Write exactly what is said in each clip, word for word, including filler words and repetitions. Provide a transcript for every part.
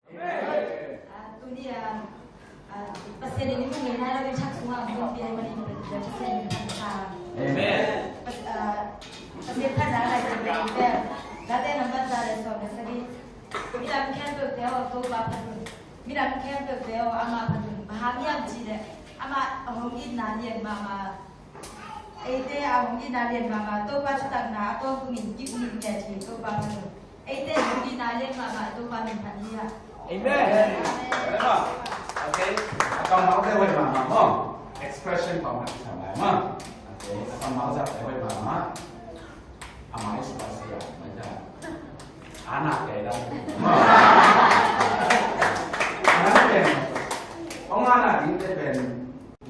Ah, tuni a, ah, Pasian in i mu ngeina lo in thak sungah hong pia hi manin Pasian in thak sa. Amen. Pas-, ah, Pasian phatna a ngai pen pen. Late nambat za le sawm le sagih. Midang khempeuhte aw, Topa phat un. Midang khempeuhte aw, amah phat un. Bang hang hiam cih leh amah a hong itna lian mahmah. Eite a hong itna lian mahmah, Topa thutakna a tawntungin kip ning, cia ci, Topa phat un. Eite a hong itna lian mahmah, Topa min phat hi a. Amen. Amen. Okay. A kammalte hoih mahmah maw. Expression pau na kisam lai maw. Okay. A kammalte hoih mahmah. A mai suasia mai ta. Ana kei lam. Ana kei. Ong ana ding te pen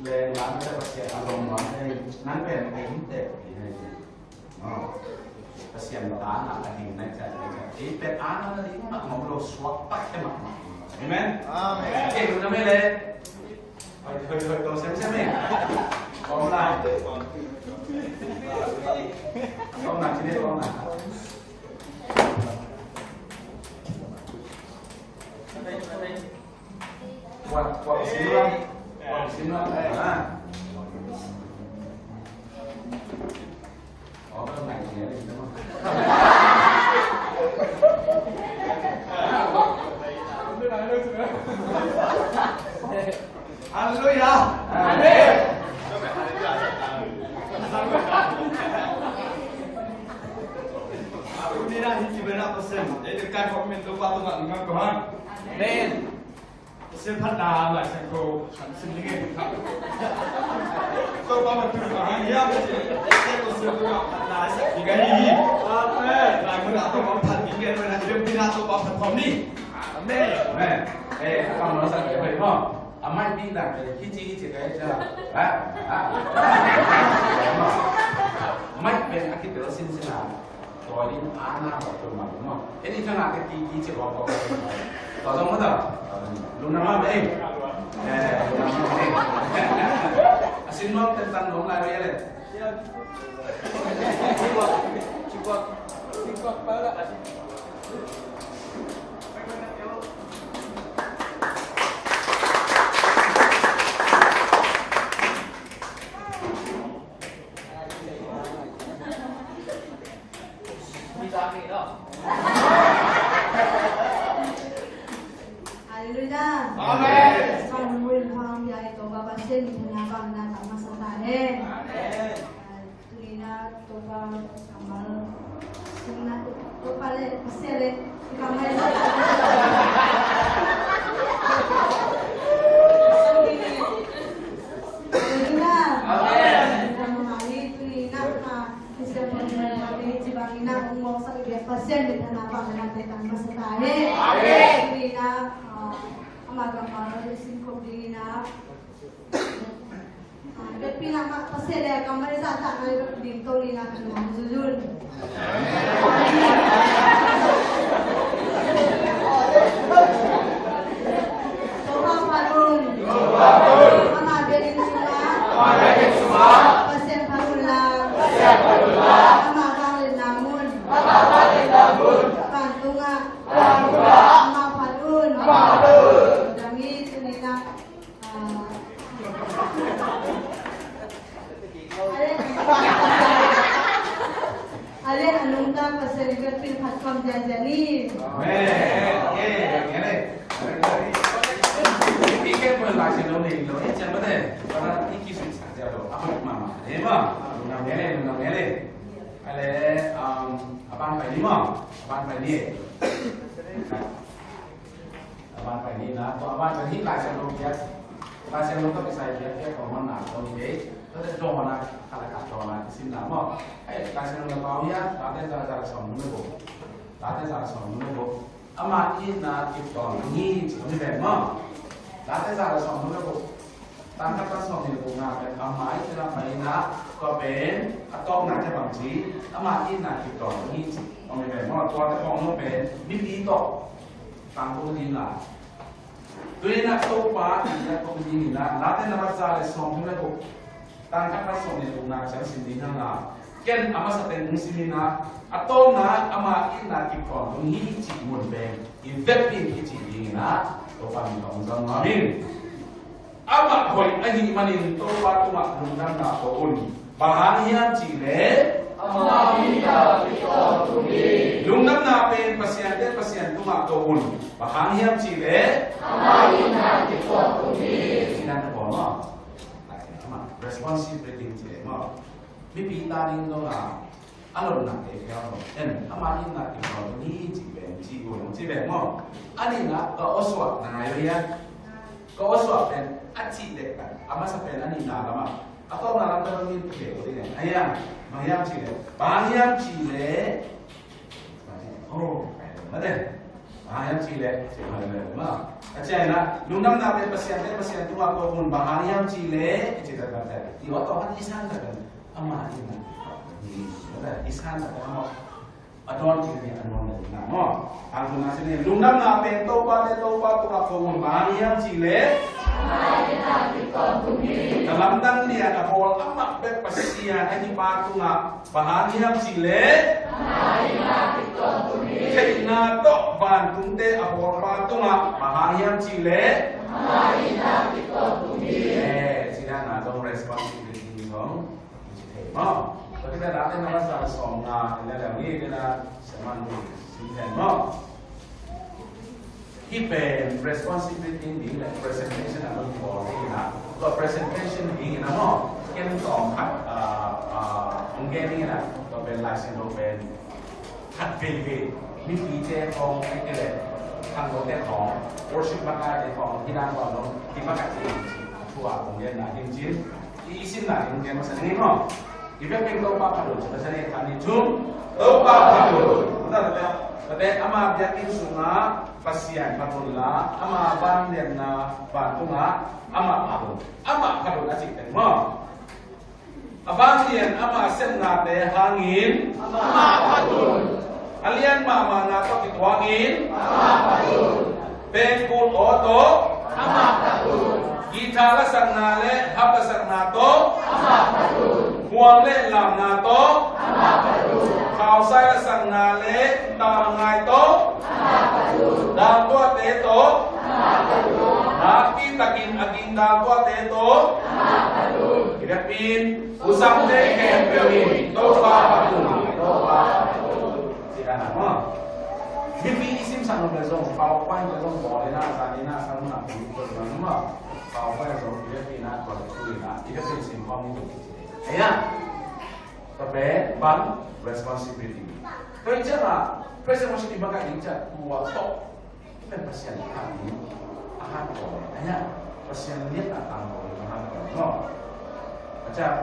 leng lam te Pasian a lom lam te nan pen a ding te. Pasian ta ana a ding na cha na cha. Ei pen ana na ding ma ngom lo suak tak te ma. Amen. Amen. Kei lu na me le. Hoi, hoi, hoi, tong sem sem eh. Tong lai. Tong lai, sini tong lai. Kuat, kuat, sini lah. Kuat, sini lah. Ah. Halleluia. Amen. Amen. Pasian phatna Lai Siangtho kan sim ding hi. Topa phat phat mah hang hiam cih leh Pasian phatna Lai Siangtho kan sim ding hi. Amen. Lai mun ah Topa phat ding gen mah na, i biakinn ah Topa phat khawm ni. Amen. Amen. Eh, a kam lo sa ke hoi mo. A mai pi dang ke hi ci hi ci ke ja. Ha? Ha? Mai pen a kitel sin sin a. Tua in ana ba tu ma ma. Eni thana ke ti ti che ba ba. Tua zong ma ta. Lungdam ma ei. Eh, lungdam ma ei. A sin nuam ten tan nuam lai ve le. Halleluia. Amen. Amen. Tuni-in ah Topa kammal, sungna Topa le Pasian le i kammal. Tuni-in ah, amen. Kammal i tuni-in ah, ah, Pasian pon mah i ci bangin ah ung mawksak i biak Pasian minthanna bangin ah te tang masa ta hi. Amen. Tuni-in ah, ah, ama kammal i sin khop dingin ah, Bek pi na ma Pasian le kammal zahtakna i bek ding to ni na kan na zuzun. Topa phat un. Ama biakinn sungah. Pasian phat un la. Ama vangliatna mun. Vantungah. Ama phat un. Dang i tuni na A lian a nungta Pasian i biakinn phat khawm ziahziah ni. Amen. Amen. Amen. Amen. Amen. Amen. Amen. Amen. A ban pai ni. A ban pai ni na, tua a ban pen hi Lai Siangtho piak. Lai Siangtho tawh kisai piak, piak kong hon na tawh hi kei. Tua te dawn a, khat le khat dawn a, kisim na maw. Hei, Lai Siangtho na pau hi a, Late za, za le sawm nung le guk. Late za le sawm nung le guk. Ama itna kipdawn hi ci, hong hi ven maw. Late za le sawm nung le guk. Tang khat pan sawm nih le gukna pen ama itna pai in ah, tua pen a tawpna te bang ci, ama itna kipdawn hi ci. Hong hi ven maw, tua te hong maw pen mipi tawh tangko ding a. Tuni in ah Topa itna tawh ding in ah, Late nambat za le sawmthum le guk, tang khat pan sawm nih le gukna ciang sim ding hang a. Ken a masa teng hong simin ah, a tawpna ama itna kip tawntung hi cih mun pen i vekpi in i cih dingin ah, Topa min tawh hong zang nuam ing. Amah hoih ahih manin Topa tungah lungdamna ko un. Bang hang hiam cih leh, amah itna kip tawntung hi. Lungdamna pen Pasiante Pasian tungah ko un. Bang hang hiam cih leh, amah itna kip tawntung hi. Sinan ko maw. Amah responsibility cih leh maw. Mipi ta ding dong a, a lawmna te khel lo. En, ama itna kip tawntung hi cih pen, cih un, cih pen maw. A nihna, ka aw suah na ngai lo hia. Ka aw suah pen a cih dek ka, a masa pen a nihna lam ah. A tawpna lam ka dong in pia ko ding e. A hiam, bang hiam cih leh. Bang hiam cih leh. Oh, mate. Bang hang hiam cih leh, cih mah leh mah. A ciang inah, lungdamna pen Pasiante Pasian tungah ko un, bang hang hiam cih leh, cih tak tak tak. I aw tawh kan i san tak kan. Ama itna. Mate, i san tak kan ama. A dawn cih leh a dawn leh na maw. Ang tuna sini, lungdamna pen Topate Topa tungah ko un, bang hang hiam cih leh. Ama itna kip tawntung hi. Na lamdang lian a bawl amah bek Pasian ahi pa tungah Bang hang hiam cih leh, theihna tawh vantungte a bawlpa tungah, bang hang hiam cih leh, eh, cih dan a zong responsibility zong i ci thei maw. Tua kita date na masa sawm nga, ina dang ni, ina seman ni, sin thei maw. Hih pen responsibility ding leh presentation a hong bawl ding ina. Tua presentation ding ina maw, ken tawm khat, ah, ah, hong gen ding ina. Tua pen Lai Siangtho pen khat veivei mipite khawng, ei te leh khangnote khawng, worship makaite khawng, hih dan khawng dong, hih makaite ding ci a thu a hong genna ding ci. I, i simna ding gen masa ding maw. I biakpiak Topa phat un, ci Pasian in khat nih thum, Topa phat un. Tate, tate ama biakinn sungah Pasian phat unla, ama vangliatna vantungah amah phat un. Amah phat un a cih teng maw. A vanglian ama sepnate hangin amah phat un. A lian mahmahna tawh kituakin amah phat un. Pengkul aw tawh amah phat un. Guitar lasakna leh harp lasakna tawh amah phat un. Huam leh lamna tawh amah phat un. Khausai lasakna leh tawmngai tawh amah phat un. Daltuahte tawh amah phat un. Nakpi takin a ging daltuahte tawh amah phat un. Kidapin, usamte khempeuh in Topa phat un. Topa phat un. Ci dan a maw. Mipi i simsak nop leh zong, PowerPoint leh zong bawl ina, zan ina, san mun a pum ko zong maw. PowerPoint zong i biakinn a, tua leh tu ina, i biakinn sim khawm ni zong. Ei a, tua pen bang responsibility. Tua hi ciangin, praise and worship i bang ka ding ciang, tua tawh. Pen Pasian khat in a hat ko. Ei a, Pasian liat a tang ko a hat ko. No. A ciang,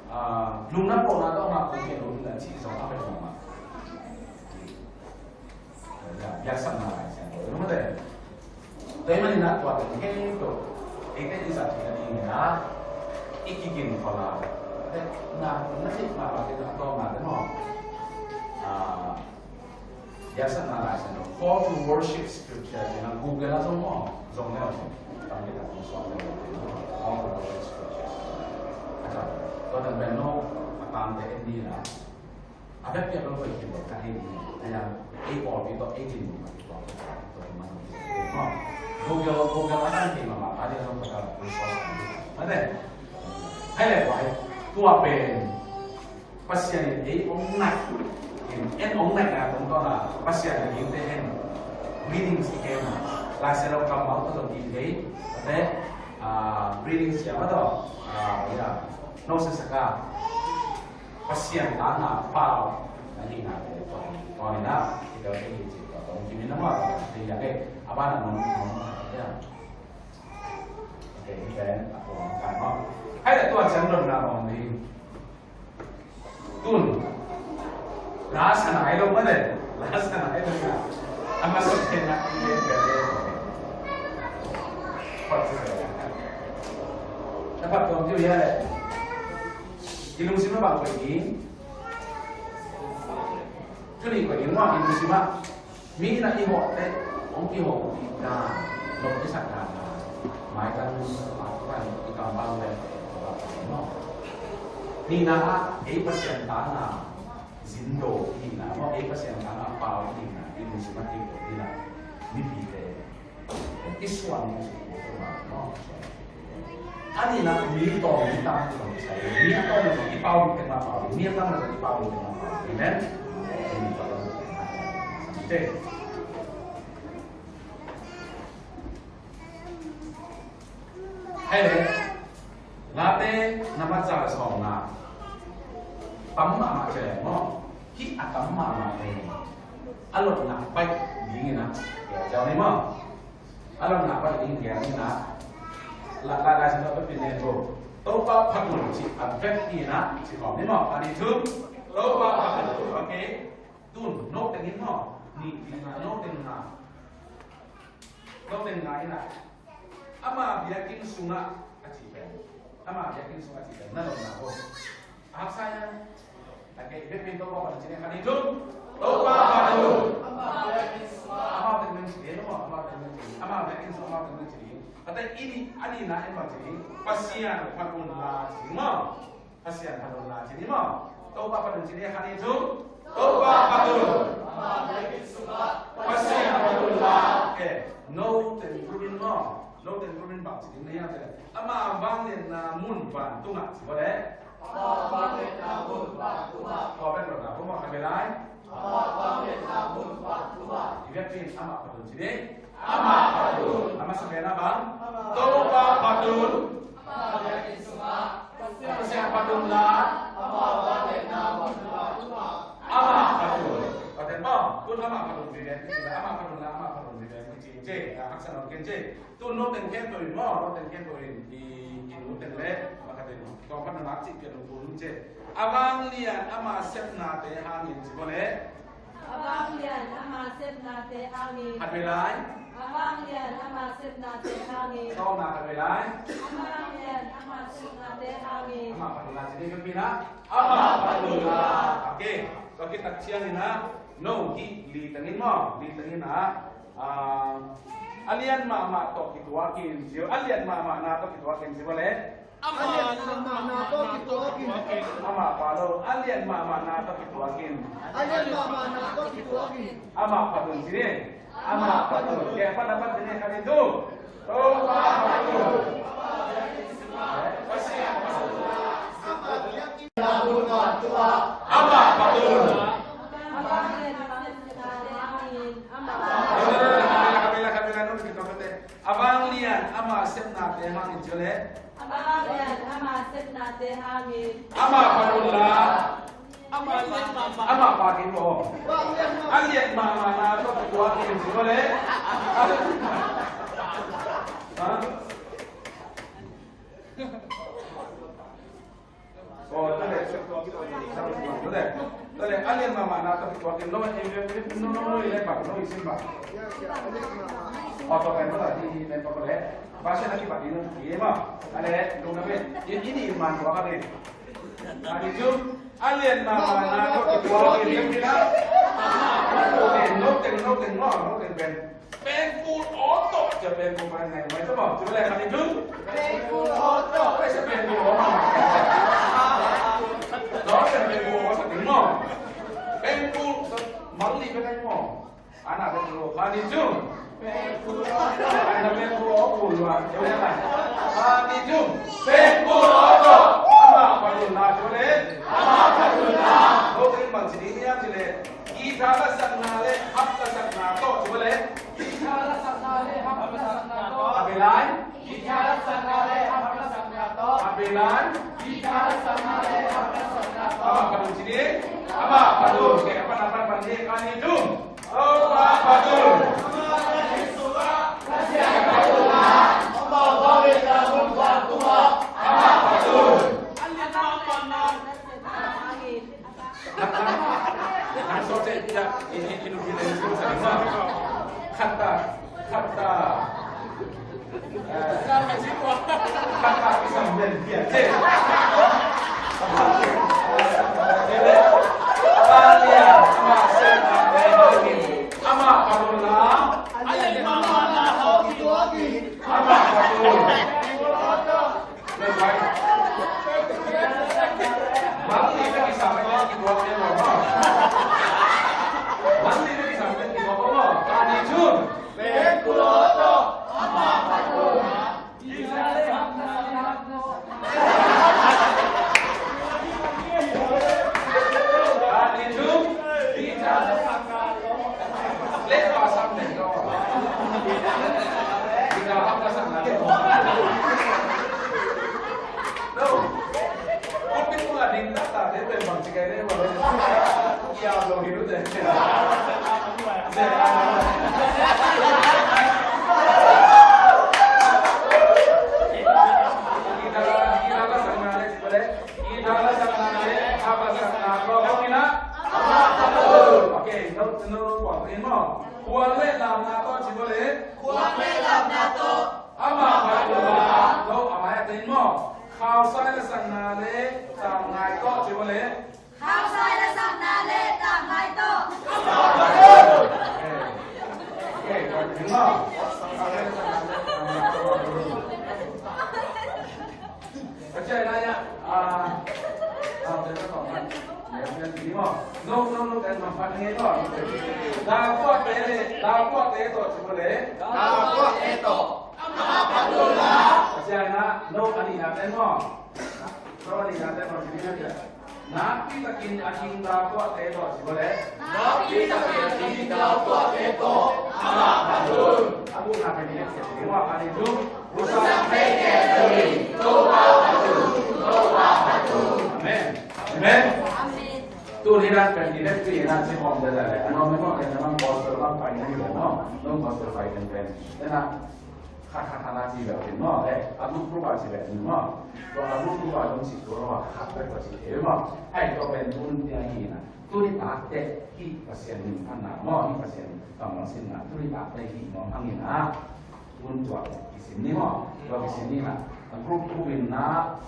ah, lungdam kohna tawh ngah ko kei lo ding a cih zong a pen mahmah. Biaksakna Lai Siangtho, no mate. Tua ahih manin ah tua teng khempeuh eite i zat theihna dingin ah i kikin khol a, na, na theih mahmah kei a tawpna te maw. Ah, Biaksakna Lai Siangtho, Call to Worship Scripture, ci-in ah Google ah zong maw, zong le zong. Tam kei a kong suak le zong. Call to Worship Scripture. A tawp, tua teng pen no, a tangte en ni la. A bekpiak lo koi kim lo ka hei ni. A yang, ei pawlpi tawh ei din lo ka hei pawlpi tawh. Google, Google a kan kei ma ma ka dia lo ka resource. Mate. Hei le, tua pen Pasian in ei hong naih, en hong naihna tungtawn a Pasian in eite en readings i gen a, Lai Siangtho kammal tawh zong i thei, tate, ah, readings ciang a tawh, ah, ya, no se saka. Pasian tana pau na hihna te tawh, tawh ni na, i tawh te hi ci tawh, tawh kimin na ma tawh, te ya ke, a ban a nong, nong, ya. Okay, then, a pawng kan maw. Hai le tua ciang dotna om ding. Tun. La sa nai lo mah le. La sa nai lo mah. A masa pen na i le pen le. Pat sa. Na pat tuam tiu ya le. I lungsim na bang koih ding. Tuni koih ding mah i lungsim ah. Mi na i hawh teh, hong kihawh ding dan, lawm i sak dan, maitang pan i kam bang le, no. Nihna ah ei Pasian tana zin do i hihna maw, ei Pasian tana pau i hihna i lungsim ah i ko i hihna, mipite i suan i suk i ko maw. A nihna mi tawm mi tam i ko sai, mi tawm i ko i pau mi teng ma pau, mi tam i ko i pau mi teng ma pau. Amen. Amen. Hei le, Late number za le sawmna. Tam mahmah ci leng maw, hih a tam mahmah le a lotna baih dingin a, kia ciau ni maw. A lotna baih dingin kia ni na. La, la, la, sin lo pe pin ne bo. Topa phat un ci a vek ni na, ci khawm ni maw. A ni thu. Topa phat un. Okay. Tun, no teng in maw. Ni, ni na, no teng na. Lo teng ngai na. Ama biakinn sungah a ci pen. Ama biakinn sungah a ci pen. Na lo na ho. A haksa ya. A ke ibe pen Topa phat un ci ni khat ni thum. Topa phat un. Ama biakinn sungah. Ama biakinn sungah. Ama biakinn sungah. Ama biakinn sungah. Ama biakinn sungah. Khat a ini, a nihna in bang ci ni. Pasian phat un la ci ni maw. Pasian phat un la ci ni maw. Topa phat un ci ni khat ni thum. Topa phat un. Pasian phat un la. Eh, no teng group in maw. No teng group in bang ci ni na ya te. Ama vangliatna mun vantungah ci bawle. Ama vangliatna mun vantungah. Kawk pen rot na pum maw, khat vei lai. Ama vangliatna mun vantungah. I biakinn ama phat un ci ni. Ama phat un. Ama sa pen a bang. Topa phat un. Ama biakinn sungah. Pasian phat un la. Ama vangliatna mun vantungah. Ama phat un. Paten maw. Tun ama phat un ci ni. Ama phat un la, ama phat un ci ni. Ci ci. Haksa no ken ci. Tun no teng khempeuh in maw, no teng khempeuh in i, i nu teng le, ma khat in, kong khat na nak cih pian lungpun cih. A vanglian ama sepnate hangin ci maw le. A vanglian ama sepnate hangin. Khat vei lai. A vanglian ama sepnate hangin. Tawpna khat vei lai. A vanglian ama sepnate hangin. Ama phat un la ci ni, ka pi na. Ama phat un la. Okay. Ka pi tak ciangin a, no hih li tengin maw, li tengin a. Ah, a lian mahmah tawh kituakin ci, a lian mahmahna tawh kituakin ci bawle. A lian mahmahna tawh kituakin. Amah pha lo, a lian mahmahna tawh kituakin. A lian mahmahna tawh kituakin. Amah phat un ci ni. Amah phat un. Kei a pan a pan ci ni khat ni thum. Topa phat un. Pasian phat un. Amah phat un. A vanglian ama sepnate hangin ci le. A vanglian ama sepnate hangin. Amah phat un la. Amah pha kei maw. A lian mahmahna tawh kituakin ci le. Ha? Oh, tua leh, tua leh, tua leh, a lian mahmahna tawh kituakin lo, eh, eh, no, no, no, i leh bang, no, i sin bang. Oh, tua pen bang, i, i pen tua leh. Bang sia na kipat i no, i ma. A leh, lungdam eh. I, i ni man tua ka ni. A ni thum, a lian mahmahna tawh kituakin, i, i na. No teng, no teng, no, no teng pen. Pengkul awtawh, cia pengkul pen ngai mai, tua maw, tua leh khat ni thum. Pengkul awtawh. Cia pengkul awtawh. Tua cia pengkul awtawh ding maw. Pengkul, mal li pen ngai maw. Ana pengkul, khat ni thum. Pengkul awtawh. Ana pengkul awtawh, tua leh. Khat ni thum. Pengkul awtawh. Amah phat un la, tua leh. Amah phat un la. Tua teng bang ci ding hiam cih leh. Guitar lasakna le harp lasakna tawh, ci bawle. Guitar lasakna le harp lasakna tawh. A bei lai. Guitar lasakna le harp lasakna tawh. A bei lai. Guitar lasakna le harp lasakna tawh. Amah phat un ci ni. Amah phat un. Kei a pan a pan pan ni, khat ni thum. Amah phat un. Amah phat un. Amah phat un. Khat ta, khat ta, khat ta, eh, khat ta kisam den pia, cih. A vanglian ama sepnate hangin. Amah phat un la. A lian mahmahna tawh kituakin. Amah phat un. Tua pen. Khuak le lamna tawh ci maw le? Khuak le lamna tawh. Amah khat lo la lo, a mai a ten maw? Khausai lasakna le tangngai tawh ci maw le? Khausai lasakna le tangngai tawh. Okay. Okay, koi maw? Khausai lasakna le tangngai tawh. Ka ciai lai ah, ah, ah, te ka tawh man. Neu neu ti maw. No, no, no, kan man pan nge maw. Dakuate le, dakuate tawh ci maw le. Dakuate tawh. Ka ciai na, no, a nihna te maw. No, a nihna te maw, ci ni na ciai. Nakpi takin a ding dakuate tawh ci maw le. Nakpi takin a ding dakuate tawh. Amah khat un. A buk na pen ni na ciai ci ni maw, a ni ding. Amen. Amen. Tuni in ah Pentecost in ah ci khawm lel leh, a nuam mah in ah nang gospel bang pai na hi leh maw, nang gospel pai pen pen. Tua in ah khat khat khat in ah ci leh maw, eh, a group group ah ci leh maw. Tua a group group ah zong ci tua lo ah khat bek tua ci thei maw. Ahih tua pen tuni in ah hi in ah. Tuni tak teh hih Pasian min phatna maw, hih Pasian kammal sinna, tuni tak teh hih maw hang in ah. Tun tua kisin ni maw, tua kisin ni maw. A group group in na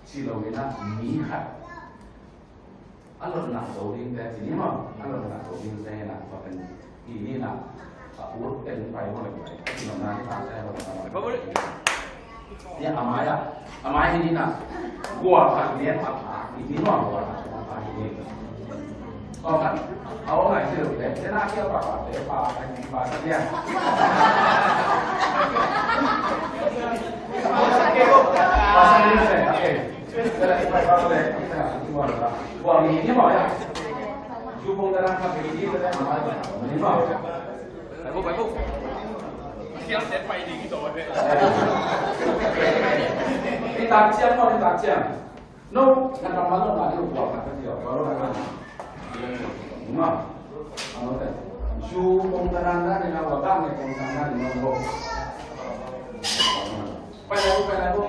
ci lo in na mi khat a lotna zo ding te ci ni maw, a lotna zo ding te na tua pen i ni na a ut pen pai maw le pai a ci lo na ni ta te lo na. Tua a mai a, a mai hi ni na. Gua khat lian a pha hi ni maw, gua khat a pha hi ni. Gua khat a ong ngai ci lo te, te na kia pa pa te pa pa ni pa sa lian. Pa sa lian te, okay. Te la pa pa te, gua khat, gua khat ni maw ya. Yu pong te na khat ni te a mai ni maw. Pai bu, pai bu. Siang sian pai ding i zaw ve. Nitak ciang maw, nitak ciang. No, na kammal lo na ni ua ka ti ua lo na. Maw. Maw te. Zu kong ka na na ni na ua ka ni kong ka na ni no. Pai lai bu, pai lai bu.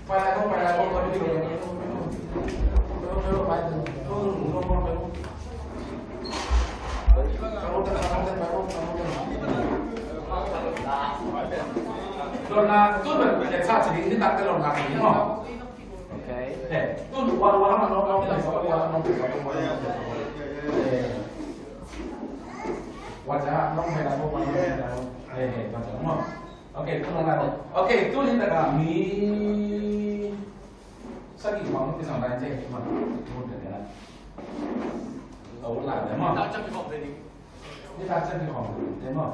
Pai lai bu, pai lai bu, pai lai bu. Lawmna, tu pen tua sa ci ding, nitak te lawmna ci ding maw. Okay. Eh, tu wan wan wan wan wan wan wan wan wan wan. Eh. Wan sa, nong hai na ko wan. Eh, eh, wan sa maw. Okay, tu lawmna. Okay, tu nitak a mi. Sagih khawng kisam lai cih mah. Mut deuh deuh na. A ut lai deuh mah. Nitak ciang kikhawm deuh ding. Nitak ciang kikhawm deuh ding mah.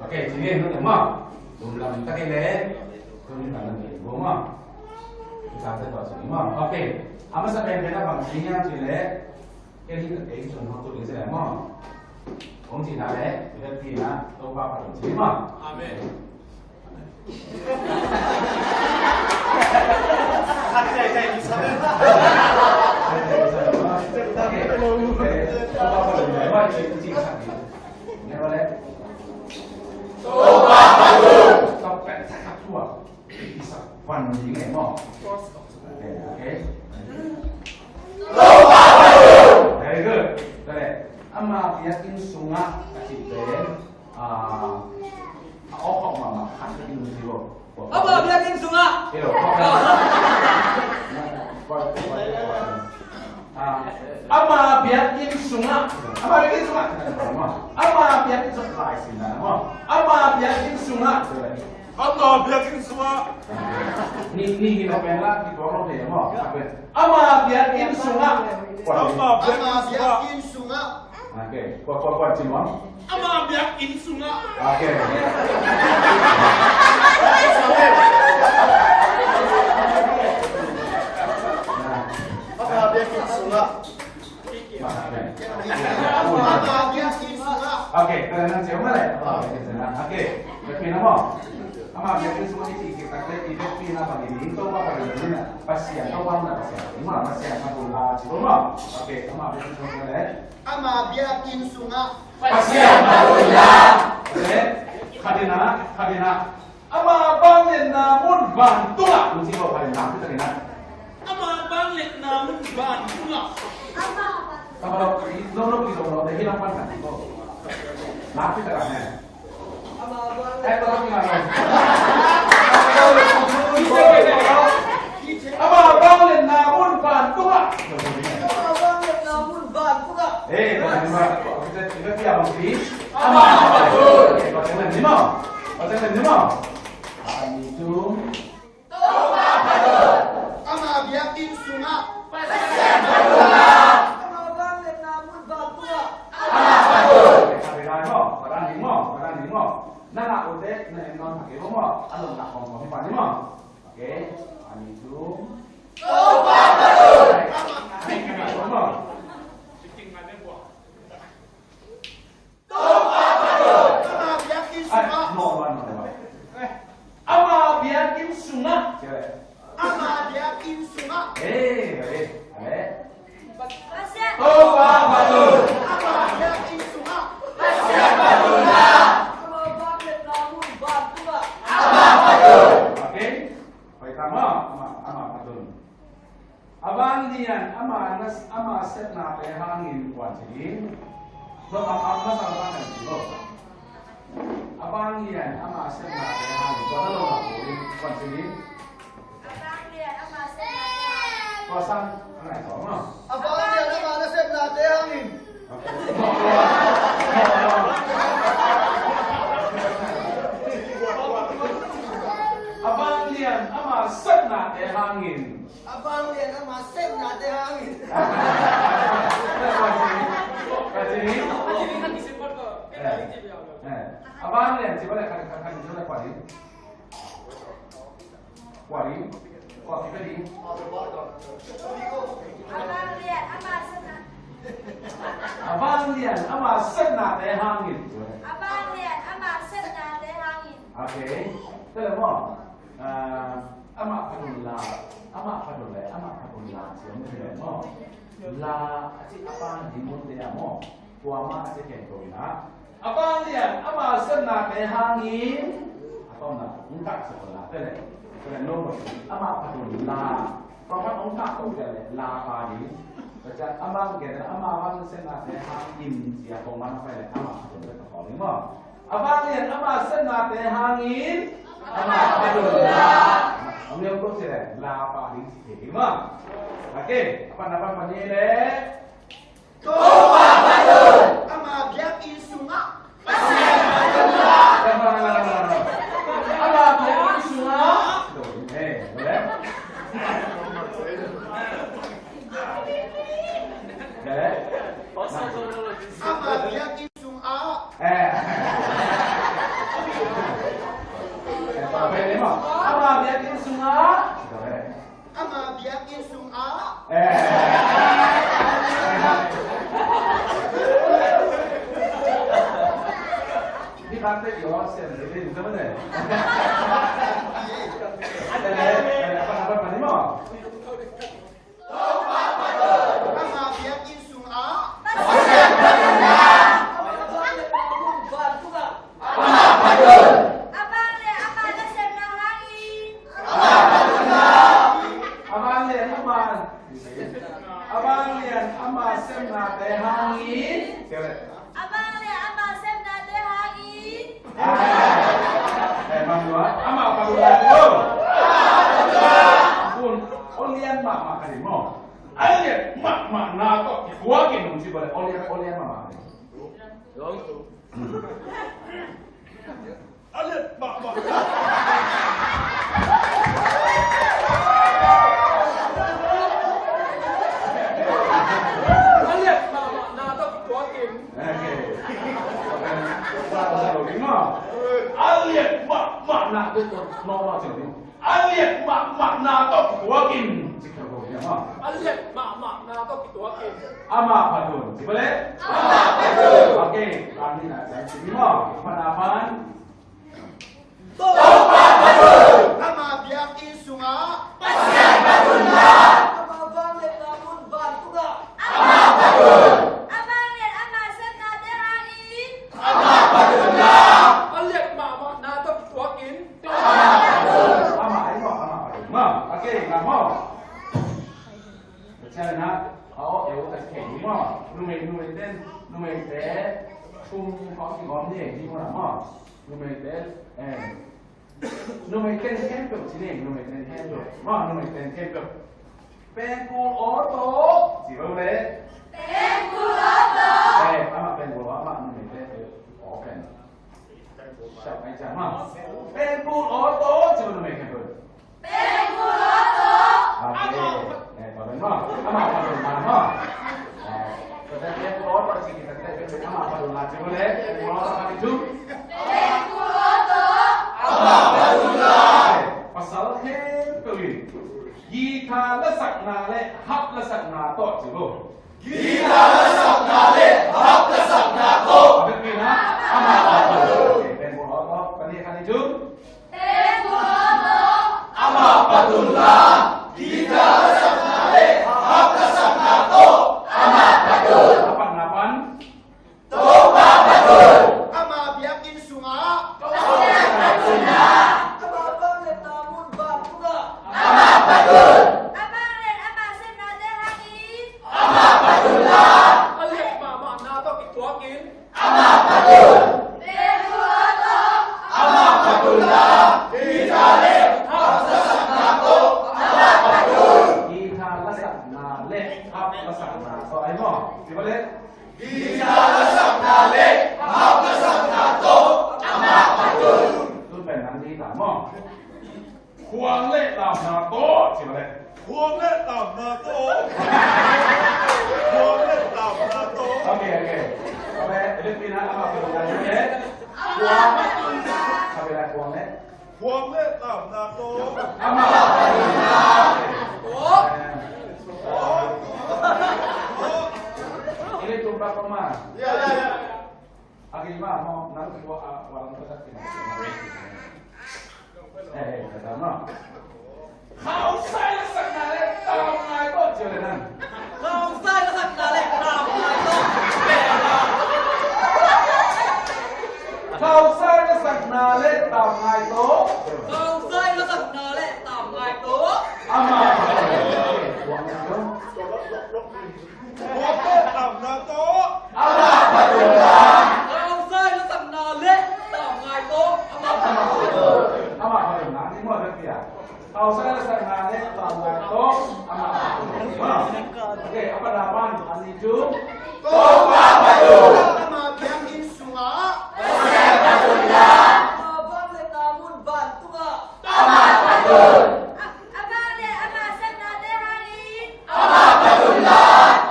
Ok, ci ni, no, maw. Lungdam tak i le. Tuni kan na ni, maw. Kita te ba ci ni, maw. Ok. A masa pen pen a bang ci ni a ci le. Kei hih ka kei sung hong tung ding ci leh maw. Hong ci na leh, i ka pi na, Topa phat un ci maw. Amen. Topa phat un. Topa phat un. Isak van ding e maw. Ok, ok. Very good. Tua leh ama biakinn sungah A cih pen, ah, a awkhawk mahmah khat ka ding hi lo. Ama biakinn sungah. Hi lo. Ah, ama biakinn sungah. Ama biakinn sungah. Ama biakinn sungah. Lai Siangtho. Ama biakinn sungah. Ama biakinn sungah. Ni, ni hi lo pen la, ni ko lo pen mo. Ama biakinn sungah. Ama biakinn sungah. Ok, kuat, kuat, kuat, ci nuam. Ama biakinn sungah. Ok. Ama biakinn sungah. Ama biakinn sungah. Ok, kau jangan cium balik. Ok, biakinn sungah. Ok, biakinn sungah. Ama biakinn sungah i ci, i ci, tak, i ci, i ci, na, pa, i ci, to, pa, pa, i ci, na. Pasian, to, pa, na, Pasian. Ima, Pasian, pa, tu, la, ci, to, ma. Ok, ama biakinn sungah, le. Ama biakinn sungah. Pasian, pa, tu, la. Le. Khat in a, khat in a. Ama vangliatna mun vantungah. Mun ci ko, khat in a, khat in a. Ama vangliatna mun vantungah. Ama. Tama lo, i, lo, lo, i, lo, lo, te, hi, lam, pan, kan, ko. Lam, pi, ta, kan, he. Ama vangliatna mun vantungah. Ama vangliatna mun vantungah. Eh, ama. Ama. Ama. Ama biakinn sungah. Pasian, pa, tu, la. Ama vangliatna mun vantungah. Ama, pa, tu. Khat in a maw, khat in a maw, khat in a maw. Na ngak uh teh, na en nawn thak kei maw. A lawm nak khawng khawng hi pan hi maw. Ok. Ani tum. Topa, pa, tu. Ama. Topa, pa, tu. Ama biakinn sungah. Ai, no, no, no, no. Ama biakinn sungah. Ama biakinn sungah. Eh, eh, eh. Pasian. Topa, pa, tu. Ama biakinn sungah. Pasian, pa, tu, la. Ama vangliatna mun vantungah. Ama, pa, tu. Ok. Pai ta maw, ama, ama, pa, tu. A vanglian ama nas-, ama sepnate hangin kuan ci ding. Lo, a, a, masang a vanglian ci lo. A vanglian ama sepnate hangin kuan lo, kuan ci ding. A vanglian ama sepnate hangin. Kuan sang a ngai tawh ma. A vanglian ama sepnate hangin. A vanglian ama sepnate hangin. A vanglian ama sepnate hangin. Eh, eh. A vanglian ci bale khat, khat, khat, khat, khat, khat. Kuan in. Kuan in. A vanglian ama sepna. A vanglian ama sepnate hangin. A vanglian ama sepnate hangin. Ok. Te le maw. Ah, amah phatun la, amah phatun le, amah phatun la ci om te le maw. La a ci a pan ding mun te a maw. Tua mah a ci ken ko ina. A vanglian ama sepnate hangin. A tawmna hong tak sa ko la te le. Te le no ko ama phatun la. Tua mah hong tak ko te le la pa ding. Tua ciang ama ke ama van sepnate hangin ci a ko man pa le ama phatun le ko ding maw. A vanglian ama sepnate hangin ama phatun la. Om liang ko ci le la pa ding ci thei ding maw. Ok, a pan a pan pan ni le. Topa phatun. Ama biakinn sungah. Pasian phatun la. Ama biakinn sungah. Eh, boleh? Boleh? Ama biakinn sungah. Eh. Eh, apa ini, Mak? Ama biakinn sungah. Ama biakinn sungah. Eh. Ini kante yo, sian ini, ini mana? Eh, eh, apa, apa, apa ini, Mak? Ama biakinn sungah. Ama phatun. A vanglian ama, a vanglian ama sepnate hangin. A vanglian ama A liat mahmah. A liat mahmah na tawh kituakin. A liat mahmah na tawh kituakin. A liat mahmah na tawh kituakin. Ci kha ko, ci maw. A liat mahmah na tawh kituakin. Amah phat un. Ci bale? Amah phat un. Okay, tang ni na, tang ci ni maw. Amah na pan. Topa phat un. Amah biakinn sungah Pasian phat un la. Amah vangliatna mun vantungah. Amah phat un. A vangliat amah sepnate hangin. Amah phat un la. A liat mahmah na tawh kituakin. Amah, amah, amah, amah. Okay, ngam maw. Pasian in a, a aw, eu, a khen ni maw. Numei, numei ten, numeite thum khawng kigawm ni, ni maw, maw. Numei ten, eh, numei ten khempeuh ci ni, numei ten khempeuh. Maw, numei ten khempeuh. Pengkul aw tawh, ci lo le. Pengkul aw tawh. Eh, amah pengkul aw, amah numei ten, eh, aw pen. Siap ngai ciang maw. Pengkul aw tawh, ci lo numei khempeuh. Pengkul aw tawh. Okay. Eh, tua pen maw. Amah phat un la maw. Eh, tua pen pengkul aw tawh ci, kita, kita, kita, amah phat un la ci maw le. Pengkul aw tawh khat, nih, thum. Pengkul aw tawh. Amah phat un la. Eh, pasal khempeuh in guitar lasakna le harp lasakna tawh ci lo. Guitar lasakna le harp lasakna tawh. A biakinn ah amah phat un. Okay, pengkul aw tawh. Khat, nih, khat, nih, thum. Pengkul aw tawh. Amah phat un la. Guitar lasakna le harp lasakna tawh. Amah phat un. A patna pan. Topa phat un. Amah biakinn sungah. Pasian phat un la. Amah vangliatna mun vantungah. Amah phat un. A vangliat amah sepnate hangin. Amah phat un la. A liat mahmah na tawh kituakin. Amah phat un. Pengkul aw tawh. Amah phat un la. Guitar le harp lasakna tawh. Amah phat un. Guitar lasakna le harp lasakna tawh, ai maw. Ci bale. Guitar lasakna le harp lasakna tawh amah phat un. Tu pen nang guitar maw. Khuang le lamna tawh, ci bale. Khuang le lamna tawh. Khuang le lamna tawh. Okay, okay. Okay, a biakinn ah amah phat un la, okay. Khuang. Okay, la khuang le. Khuang le lamna tawh. Amah phat un la. Ini tumpak ko ma. Ya, ya, ya. Aki ma mo nang kua a walang petak kina. Eh, eh, kata ma. Khausai lasakna le tamngai tawh ci le nang. Khausai lasakna le tamngai tawh. Khausai lasakna le tamngai tawh. Khausai lasakna le tamngai tawh. Amah. Khuang le lamna tawh. Amah phat un la. Khausai lasakna le tamngai tawh. Amah phat un. Amah phat un la. Ni maw, dah pia. Khausai lasakna le tamngai tawh. Amah phat un. Okay, a patna pan, khat, nih, thum. Topa phat un. Amah biakinn sungah. Pasian phat un la. Amah vangliatna mun vantungah. Amah phat un. A, a vangliat amah sepnate hangin. Amah phat un la.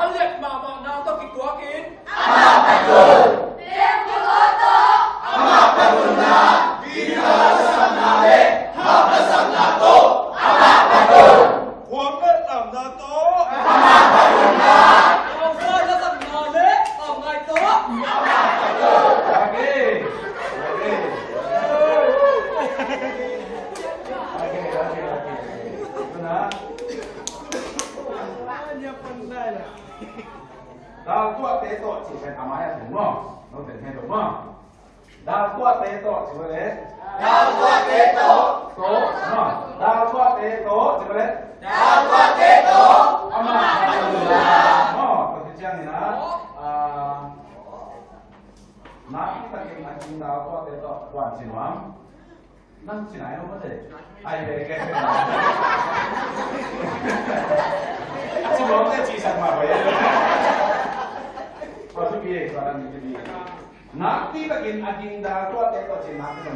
A liat mahmah na tawh kituakin. Amah phat un. Pengkul aw tawh. Amah phat un la. Guitar lasakna le harp lasakna tawh. Amah phat un. Khuang le lamna tawh. Amah phat un la. Khausai lasakna le tamngai tawh. Amah phat un. Okay. Okay. Okay, okay, okay. Tua na. Dal tuahte tawh cih pen a mai-ah thei maw. Note thei lo maw. Dal tuahte tawh cih bale. Dal tuahte tawh. Tawh maw. Dal tuahte tawh cih bale. Dal tuahte tawh. Amah phat un la. Maw, tua ciangin ah, ah, nakpi takin a kin dal tuahte tawh kuan ci nuam. Nang ci nai lo mate. Ai, bek, bek, bek. A ci bawm te ci sak mah bawm. Tua thupi e, tua nang thupi e. Nakpi takin a gingdal tuahte tawh ci, nakpi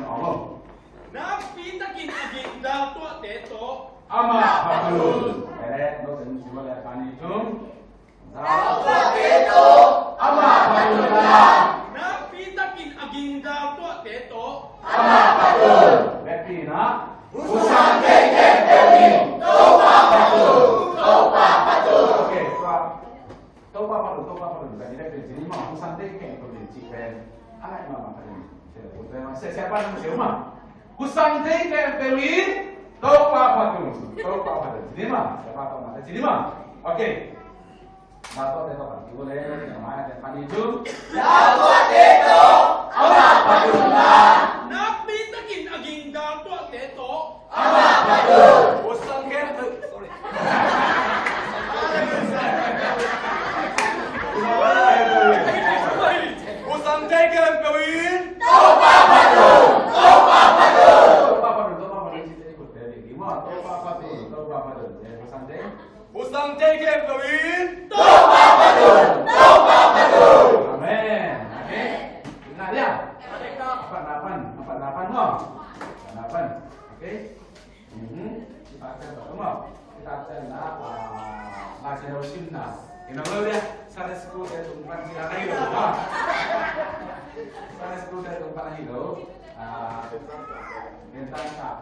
takin a gingdal tuahte tawh. Amah patun. Ere, no sen siwa le pani tum. Dal tuahte tawh amah patun la. Nakpi takin a gingdal tuahte tawh. Amah patun. Bek pi na. Husang thei khempeuh in Topa patun. Topa patun. Ok, tua. Topa patun, Topa patun. Bek ni bek pi ci ni ma. Husang thei khempeuh in ci pen. Alai ma ma patun. Sia, sia, sia, patun, sia, ma. Husang thei khempeuh in Topa patun. Topa patun. Ci ni ma. Sia, patun, ma. Ci ni ma. Ok. Dal tuahte tawh pan kik uh le, na mai a te pan i cu. Dal tuahte tawh amah patun la. Nakpi takin a gingdal tuahte tawh. Amah patun. Husang khempeuh, sorry. Husang thei khempeuh in. Topa patun. Topa patun. Topa patun, Topa patun. Husang thei khempeuh in. Topa patun, Topa patun. Amen. Amen. Ingat ya. Apat lapan, apat lapan mo. Apat lapan. Okay. Mhm. Kita akan tahu mo. Kita akan lah. Lah saya usim na. Ina lo ya. Sunday school dia tumpan sila kayu. Sunday school dia tumpan lagi lo. Ah, bintang tak.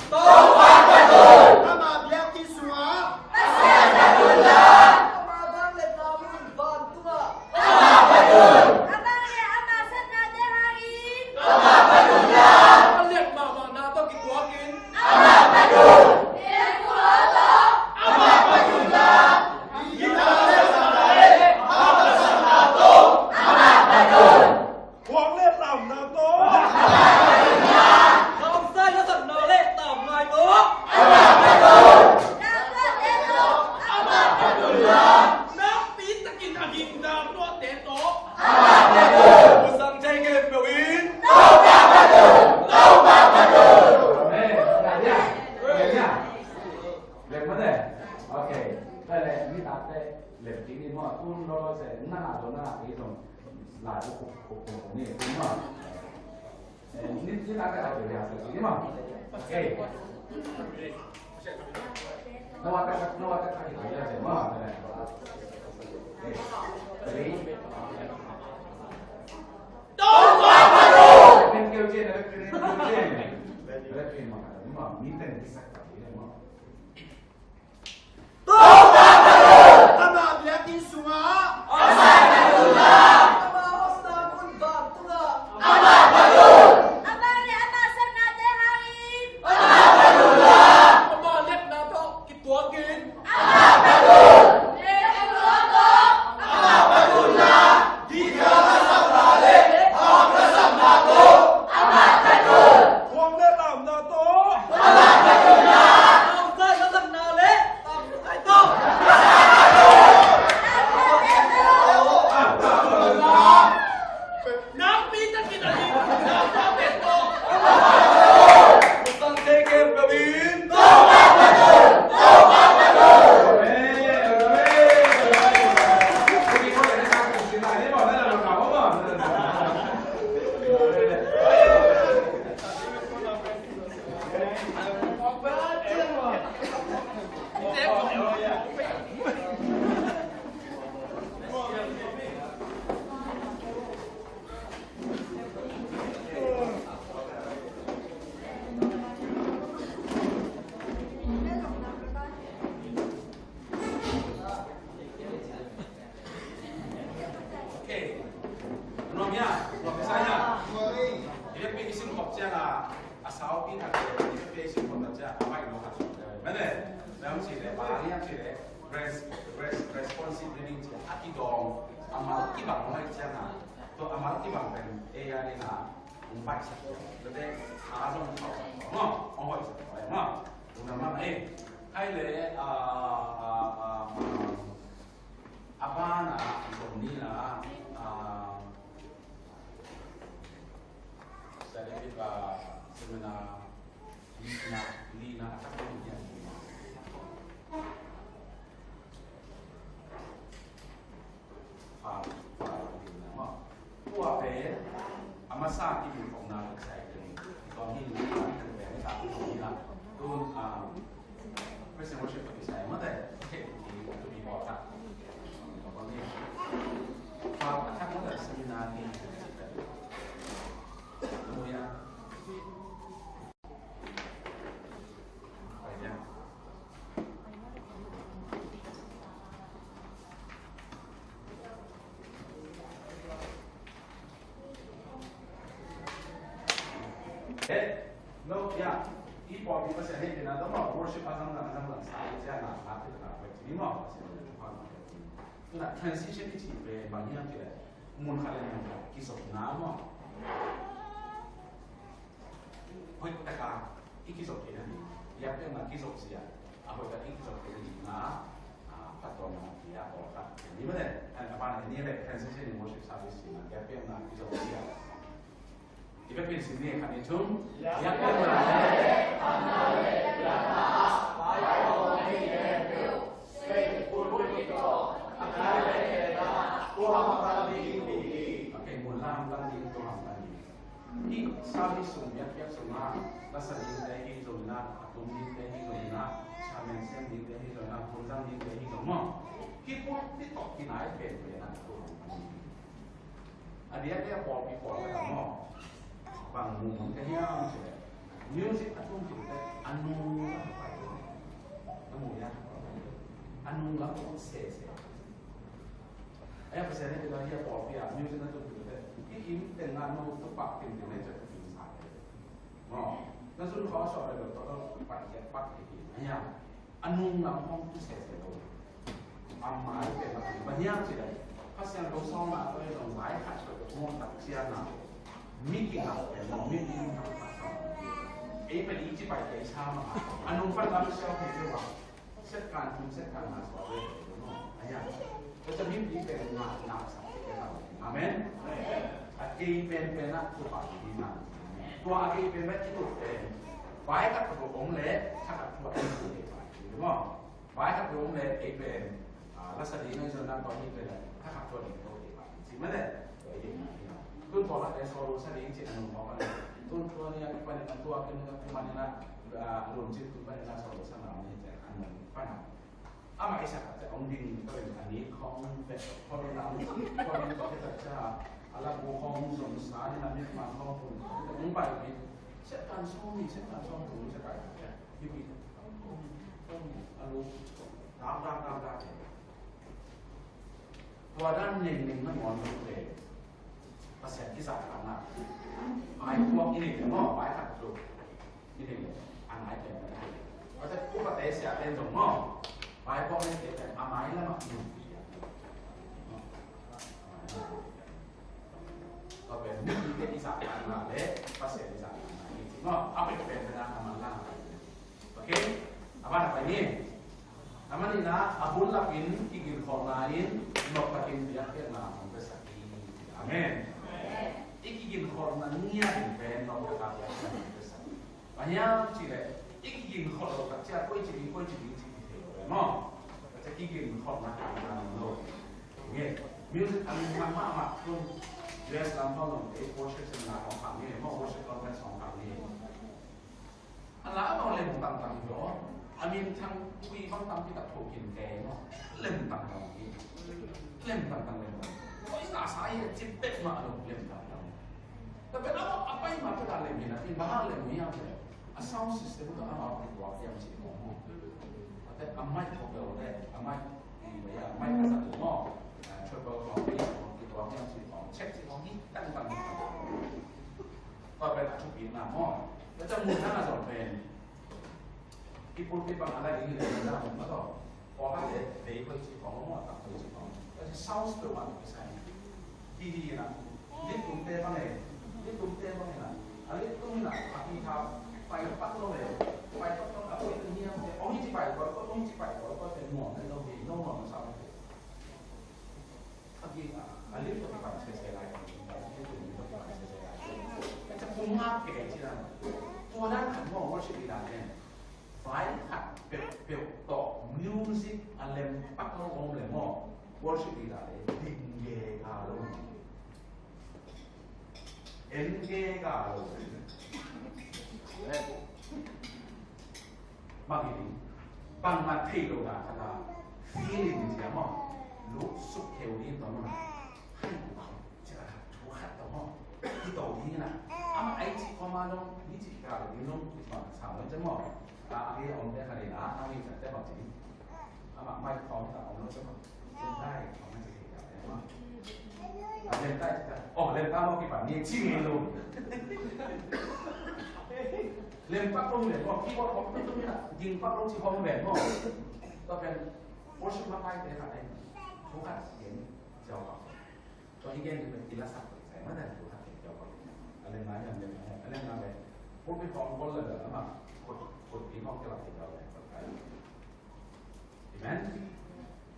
Topa patun. Amah biakinn sungah. Pasian patun la. Amah vangliatna mun vantungah. Amah patun. Amah le amah satnate hangin. Amah patun la. Amah liat mahmahna tawh kituakin. Amah patun. Amah patun la. Amah patun. Khuang le tamna tawh. Kamsai lasakna le tamngai tawh. Amah patun. Amah patun la. Nakpi takin a gingdal tuahte tawh. Amah patun. Husang thei khempeuh in. Topa patun. Topa patun. Amen. Amen. Amen. Okay. Lem mate. Okay. Lem mate. Lem kik ni maw. Tun lo se. Na na lo na na kik zong. Lai ko ko ko ko ni. Tun maw. Eh, ni ni na ka ko ya se ni maw. Okay. Na wa ka na wa ka ka ni ya se maw. Okay. Three. Topa patun. Thank you, Jen. Thank you, Jen. Thank you, Jen. Maw. Ni thank you, Jen. Topa patun. Amah biakinn sungah. Amah patun la. Amah hosna mun vantungah. Amah patun. Amah le amah satnate hangin. Amah patun la. Amah liatna tawh kituakin. Amah patun. Amah patun la. Dikha lasakna le hang lasakna tawh. Amah patun. Khuang le tamna tawh. Amah patun la. Kamsai lasakna le tamngai tawh. Nakpi takin a ding. Husang thei khempeuh in. Okay. Nuam hia, nuam hia, sa hia. Ina pe isim hop ciang a, a saupi khat, ina pe isim hop ciang a, mai lo khat. Mene, mene ci le, pa ni ci le, res-, res-, responsive listening ci a, a kidong, a mal kibang mai ciang a. Tua a mal kibang pen ei a ding a hong baihsak tua, tua te a zong khauhsak tua maw, hong hoihsak tua maw. Tua maw ei, khai le a, a, a, a, a ban a zong ni na a, Saturday a seminar lina, lina a tak dong ni a. Fal, fal, tua pen a masa i bil kong na ka sai pen. Tua hi ni ka pen ka pen ka pen ka pen. Tun, ah, praise and worship ka sai ma te. Okay, to be brought up. Fal, a tak ma te seminar ni. Hallelujah. Eh, no, ya. I pawlpi Pasian hehpihna tawh maw, worship a zangzang, a zangzang sa, i ciah na, na, na, na, ni maw, Pasian hehpihna. Tuna transition i cih pen bang hiam cih leh, mun khat le mun khat kizopna maw. Hoih taka i kizop kei na ni. Biakpiakna kizop zia a hoih tak i kizop kei na ni na, a, phattuamna kei a, pawlkhat ni mah le, a ban ni le transition in worship service ni na biakpiakna kizop zia. I biakpiak sin ni khat ni thum. Biakpiakna le Okay, mun lam tan ding, tua lam tan ding. Hih service sung, biakpiak sungah, lasa dingte hi zongin ah, a tum dingte hi zongin ah, chairman sem dingte hi zongin ah, hun zang dingte hi zong maw. Hih pulpit tawh kinai penpen ah tua hong pan ding. A diakdiak pawlpi pawlkhat ah maw, bang mu mawk ka hiam cih leh, music a tum khit teh a nung lam pai. Na mu hiam? A nung lam pai sese. Ahi a, Pasian in tua hi a, pawlpi ah music na tum khit teh, i kim teng na nung tuk pak kim teng na i chat kim sa. Maw, na zun khawng a suak leh bel tawh tawh pak kiat pak kiat kim. Ahi a, a nung lam hong tu sese lo. A mai pen bang hiam cih leh, Kha Siangtho sawlna tawh i zong lai khat tawh i muang tak ciang a, mi kingak pen maw, mi kingak tak ciang a, ei pen i ci pai kei sa mah a, a nung pan lam siau thei deuh a. Set kan thum, set kan nga suak ve ve maw. Ahi a, tua ciang mipite na, na sa ve ve. Amen. A kei penpen ah tua pa hi na. Tua a kei penpen i lut pen, vai khat tua om leh, thakhat tua om leh, maw. Vai khat tua om leh, ei pen, ah, lasa ding a i zon na tua hi pen, thakhat tua ding tua hi pen. Ci mah leh, tua hi na. Tun tua khat te solo sa ding ci a nung tua pan. Tun tua ni a kipan in a tua pen a kipan in a, ah, lum ci tun pan in a solo sa na ni ci a nung pan a. Amah i sak khat ciang hong ding ka ven a ni khawng pek khawng lam khawng pek tak ciang a la bu khawng zong sa ni lam ni khawng khawng pun khawng pek hong pai pi. Set kan sawm ni, set kan sawm ni, set kan sawm ni. Hi pi. A lu. Dang, dang, dang, dang. Tua dan neng neng na ngawn lo te. Pasian kizahtakna. Ai puak i nei le maw, pai khat tu. I nei le, a nai pen. Pasian upa te sia ten zong maw. Pai puak nei te pen, a mai lam ah i nei. Tua pen, mi te kizahtakna le, Pasian kizahtakna. Maw, a pen pen pen a, a man lang. Okay? A ban a pai ni. A man in a, a bun lak in kiginkholhna in noptakin biakpiakna hong piasak hi. Amen. I kiginkholhna ngiat in pen noptakin biakpiakna hong piasak hi. Bang hiam cih leh, i kiginkholh lo tak ciang koi ci ding, koi ci ding ci thei lo ve maw. Tua ciang kiginkholhna khat na lo. Nge, music a min thang mahmah tun U S lam khawng zong te worship seminar khawng khang ni, maw worship conference khawng khang ni. A la a bang lem tangtang hi aw. A min thang tui bang tampi tak tho khin kei maw. Lem tangtang hi. Lem tangtang, lem tangtang. Koi na sa hi a cip pek mah lo lem tangtang. Tapi a pai mah pek a lem hi na, in bang a lem hi a pek. A sound system ka a mah pek wak hiam ci maw. Ate a mic tho pek le, a mic, a mic a sa tu maw. A treble khawng, bass khawng, kituak hiam ci khawng, check ci khawng hi tangtang. Tua pen a thupina maw. Tua ciang mun dang a zong pen. I pulpit bang a la ding hi le mun dang mun maw tawh. Pawlkhat le vei koi ci khawng maw, tak koi ci khawng. Tua ciang sound system mah tawh kisai. Hi hi na. Lit tumte bang e, lit tumte bang e na. A lit tum na a pi tha pai pak lo e, pai pak lo a koi tu niam te ong hi ci pai koi koi ong hi ci pai koi koi te nuam lo hi no nuam sa lo hi. A pi a lit to pi pan se se lai, lit tum to pi pan se se lai. Ka ca pung ngak ke ci na. Tua dan khat mawh worship leader ten vai khat peuhpeuh tawh music a lem pak lo om le maw, worship leader le ding ge ka lo. En ge ka lo. Bang hi ding, bang mat thei lo na khat a feeling cia maw, luksuk kheu ding tawh maw. Hai ku bang cia khat thu khat tawh maw, hi to ding na. Amah ai ci kawma dong ni ci ka lo ding dong ki bang sa lo cia maw. A hi om te khat ding na, a hi cia te bang ci. Amah mai khawng ta om lo cia maw. Cia tai khawng na ci ka te maw. A lem tai cia, oh lem tai maw ki bang ni ci nge lo. Lem pak lo lem maw, keyboard hong tung tung na, ging pak lo ci hong lem maw. Tua pen worship makaite khat ai. Thu khat gen ciau pak. Tua i gen pen i la sak pen sai ma dan thu khat gen ciau pak. A lem na lem lem na lem na lem. Pulpit hong gol le le ma. Kut kut i hong ke la ciau le. Amen.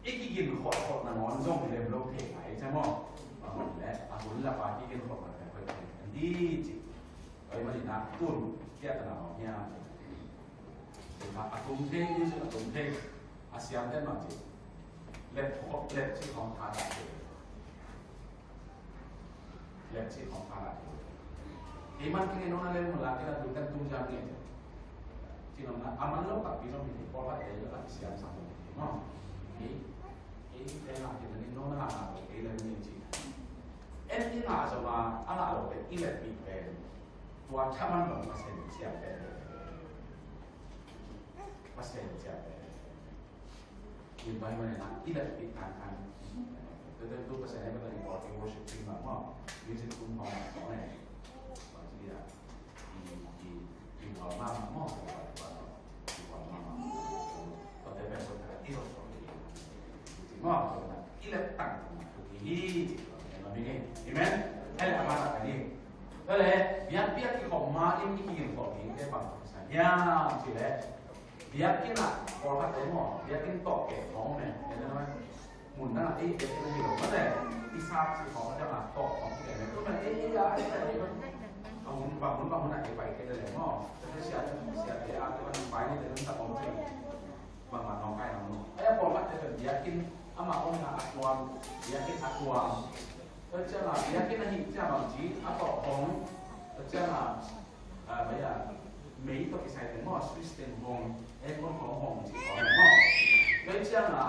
I kigin khawhkhawh nangawn zong lem lo thei ngai cia maw. A hun le a hun la pa kigin khawh nangawn lem lo thei ngai di ci. Oi mani na tun kia ta na maw hiam. A tum thei, music a tum thei. A siam ten maw ci. Lep khawh lep ci khawng tha ta thei. Lep ci khawng pha lai. Kei man kei nong na lem mun la kei na tu kan tung jam nge. Ci nong na a man lo tak pi nong pi pawl khat te la tak siam sang nong pi maw. Kei kei te la kei na nong na la na kei lem nge ci. En i ngah zong a a ngah lo pen i lep pi pen tua thaman lo Pasian siam pen. Pasian siam pen. Kin bai mah na i lak pi kan kan. Tete tu Pasian he bata i worship team mah maw. Music tum hong mah maw ne. Bang ci dia. I i i wal mah maw. I wal mah maw. Bate pen bata i lo so. Maw i lak tang tu hi. Amen. Hele ama la ka ni. Hele biak biak ki khom ma in ki ki khom ni te bang sa. Ya ci le. Biakinn ah pawlkhat te maw, biakinn tawh kem khawng om e, mun dang ah ei biakinn ahi lo mate, i sap si khawng ciang ah tawh khawng kem e, tu men ei ei a ei pai ei a hun bang hun bang hun ah ei pai kei le leng maw, sia sia te a te man pai ni te nun tak om ciang bang man nawngkai nang maw. Ei a pawlkhat te pen biakinn amah om na a tuam, biakinn a tuam. Tua ciang ah biakinn ahi ciang bang ci a tawh khawng, tua ciang ah A, bai a, mei tawh kisai teng maw, Swiss teng hong, eh, hong hong hong ci hong maw. Tua ciang a,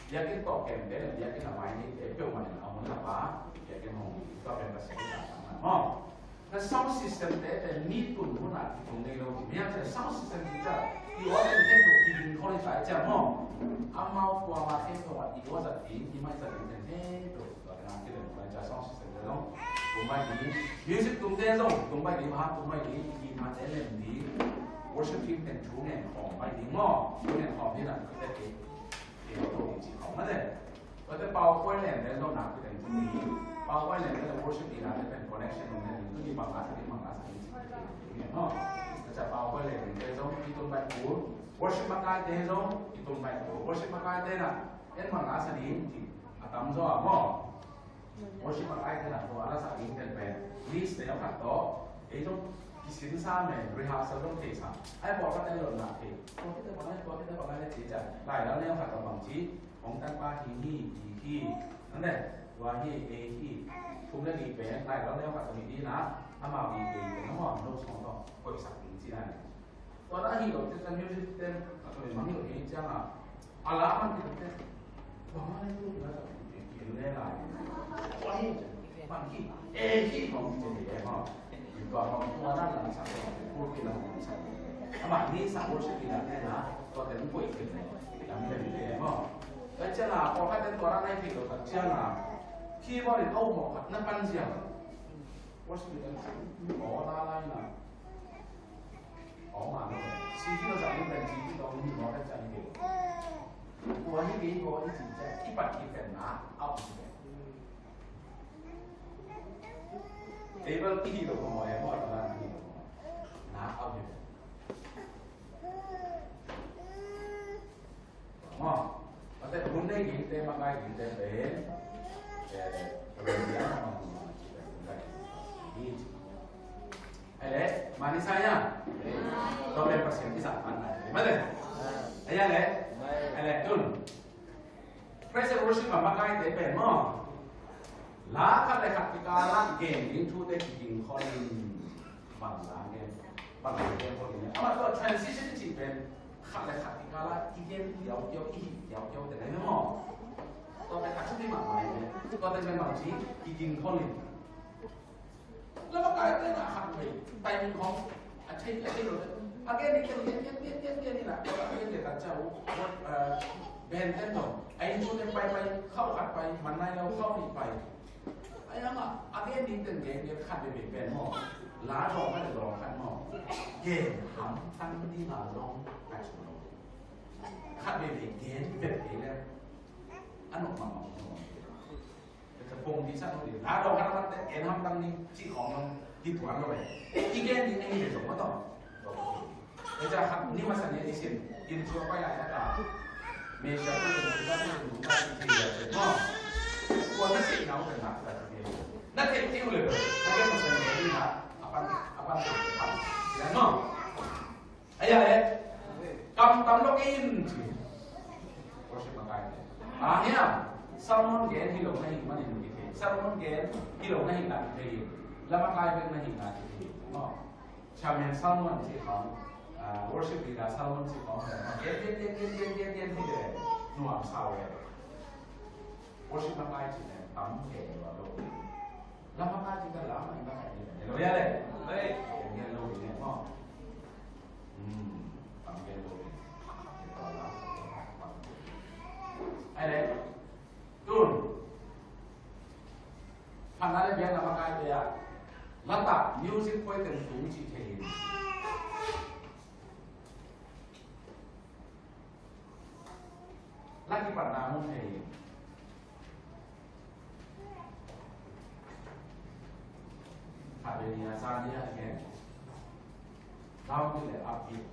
biakinn tawh kem te, biakinn a mai ni te, peuhmah in a hun a pa, biakinn hong ni, tua pen Pasian ka sang maw. Na sound system te, te mi tun hun a kitung nei lo, mi a te sound system ti ca, i wa te te tu, i ding khol i sa i ca maw. Amau tua ma te tu, i wa za ti, i mai za ti te te tu. Tua pen a kilem tua ca sound system te zong tung bai ding, music tumte zong tung bai ding, bang hang tung bai ding, i mate lem ding, worship team ten thu ngen khawm bai ding maw, thu ngen khawm ding a, tua te te to ding ci khawm mate. Tua te PowerPoint lem te zong na tua ten tung ding, PowerPoint lem te worship ding a te pen connection tung ding, tua ding bang la sa ding, bang la sa ding ci khawm ding maw. Tua ca PowerPoint lem te zong i tung bai kul, worship makai te zong i tung bai kul, worship makai te na en bang la sa ding ci a tam zaw a maw. Worship a kai te na tua a la sak ding pen pen list neu khat tawh ei zong kisin sa men, rehearsal zong thei sa. Ai pawlkhat te lotna thei, tua khit te bang ai, tua khit te bang ai le ci ciang lai lal neu khat tawh bang ci, hong tan pa hi hi hi hi, nan le tua hi ei hi. Thum le li pen lai lal neu khat tawh hi ding na, amau hi ei pen amau no song tawh koih sak ding ci na. Tua na hi lo te, music te a tawh mang hi lo hi ciang a, a la man te te. Tua man le tu na sa ti ti le lai. Tua hi man hi e hi hong ti le ma. Tua hong tua na la sa ko ko ki la hong sa. Ama ni sa worship ki la te na. Tua te ko ki le. Lam le le ma. Ka ciang a ko ka te tua na hi lo ka ciang a. Keyboard in au mo na pan ciang. Worship ki la ko la la na. Aw ma no. Si ki lo sa ni pen si ki lo ni mo ka ciang ni. Tua hi kei ko i ci ciang kipat kipen na a om ci pen. Tua i hi lo maw, eh, maw, tua i hi lo maw. Na au hi. Maw, tua te hun nei ding te, makai ding te pen, eh, tua pen dia maw, maw, maw, maw, maw, maw, maw. Ai le, mani sa ya. Tua pen Pasian i zahna. Mani le. Ai ya le. Ai le, tun. Praise and worship a makaite pen maw, la khat le khat kikal ah gen ding thute kiging khol in. Bang la gen, bang la gen khol in. Amah tua transition cih pen khat le khat kikal ah i gen kiaukiau, i hih kiaukiau te nei maw. Tua pen a thupi mahmah in. Tua te pen bang ci, kiging khol in. Lamakaite na khat vei, timing khong a thei, a thei lo. A gen ding, gen, gen, gen, gen, gen, a gen ding khat ciang, eh, band ten dong. A inn sung ten pai, pai, khau khat pai, man nai lo, khau nih pai. Ai ama, a gen ding ten gen, gen khat vei vei band maw. La dawng khat, dawng khat maw. Gen hamtang ding a dawng khat sung lo. Khat vei vei gen, vei vei le. A nok mahmah, a nok mahmah. Ka pong di sa no di. La dawng khat a man te, gen hamtang ni, ci khong no, di tuan lo ve. I gen ding a hi ve zong maw tawh. Tua ka pong. Tua ciang khat ni masa ni a i sin, in tua pai lai khat a. Malaysia ko in, Malaysia ko in, Malaysia ko in, Malaysia ko in. Tua na theih na uh pen na, na theih theih uh le pen. Na gen masa ni a, a pan, a pan, a pan. Ya no. Ai ya le. Kam tam lo in ci. Worship makai. A hiam. Sermon gen hi lo na hi manin kithei. Sermon gen hi lo na hi na kithei. La makai bek na hi na kithei. No. Chairman sermon ci khong. Ah, worship leader sermon ci khong. Gen, gen, gen hi le. Nuam sa ve. Worship makai ci le. Tam gen lo lo. La makai ci ka la makai ci ka lo ya le. Hei. Gen lo ni mo. Hmm. Tam gen lo ni. Ai le. Tun. Phan na le bian la makai te ya. Lata music poi teng tung ci thei. Laki pan na mun thei. Khat vei ni a sa ni a gen. Down beat le up beat.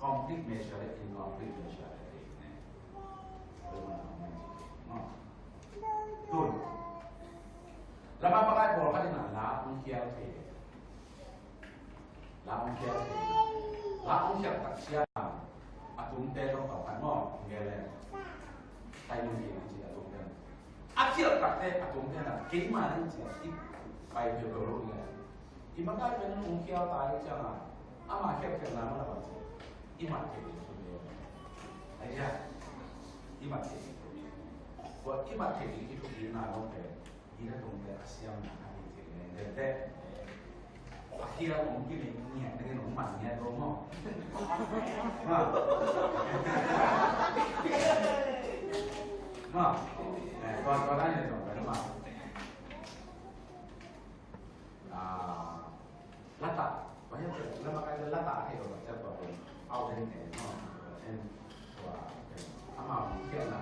Complete measure le incomplete measure le thei ne. Tun. Lama pakai pawl khat in a la hong khial thei. La hong khial thei. La hong khial tak sia. A tumte lo tawh khat maw, nge le. Tai mun ding a ci a tumte. A khial takte a tumte na, keima ning ci a, i pai peuhpeuh lo nge. I makai pen hong khial ta i ciang a, ama khial khial na ma la bang ci. I mat thei ding thupi. Ai ya. I mat thei ding thupi. Tua i mat thei ding i thupi na lo pen. Ina tung te a siam na a hi te ne, te te. A hial ong ki ne ngiat, ne ong man ngiat lo mo. Ma. Ma. Eh, tua, tua na ne tung te ma. Ah. Lata, banyak lama kali lata ke kalau baca apa pun. Au dan ke, no, en, tua, en, ama mungkin na.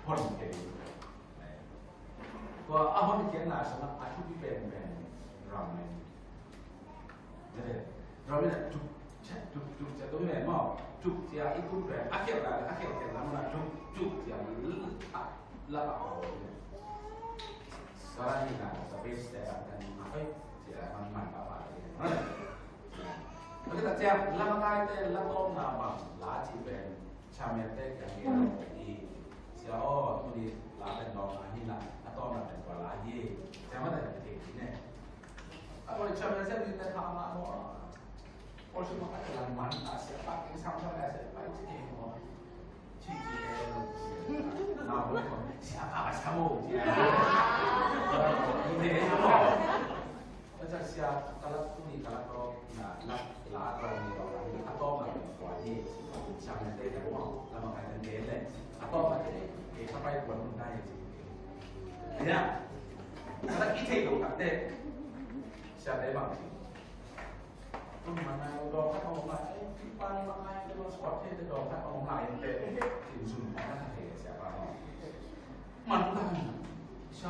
Hon ke. Tua, a hon ke na sama aku di pen pen ramen. Jadi, ramen na tuk, cak tuk tuk cak tu memang tuk dia itu pen. Akhir lah, akhir ke nama tuk tuk dia. Lata. Sekarang ni kan, tapi setiap kan, apa, setiap kan, man, apa, apa, apa. Tapi tak siap, lama kali te, la tawmna bang, la ci pen, champion te, kiang ni, sia o, tu ni, la pen dawng na hi na, la tawmna pen tua la hi, sia ma te, te, te, ne. Ako champion sia ni te, tha ma mo. Ol sum a ka telang man a sia pa king sam sam a sia pa ing si ing mo. Ci ci e lo sia. Na mo ko sia pa ka sa mo sia. Ine mo. Ka sa sia ka la tu ni ka la to na la la to ni lo la ni ka to ma ni ko ni. Sia me te mo la ma ka ni le. Ka to ma te. Ke ka pai ko na ni. Ya. Ka la ki te lo ka te. Sia te bang. Tun man nai dawng khat a om lai, ei, pi pa ni man nai dawng sport thei te dawng khat a om lai te, in sun pa na thei sia pa ni. Man ta ni, sia,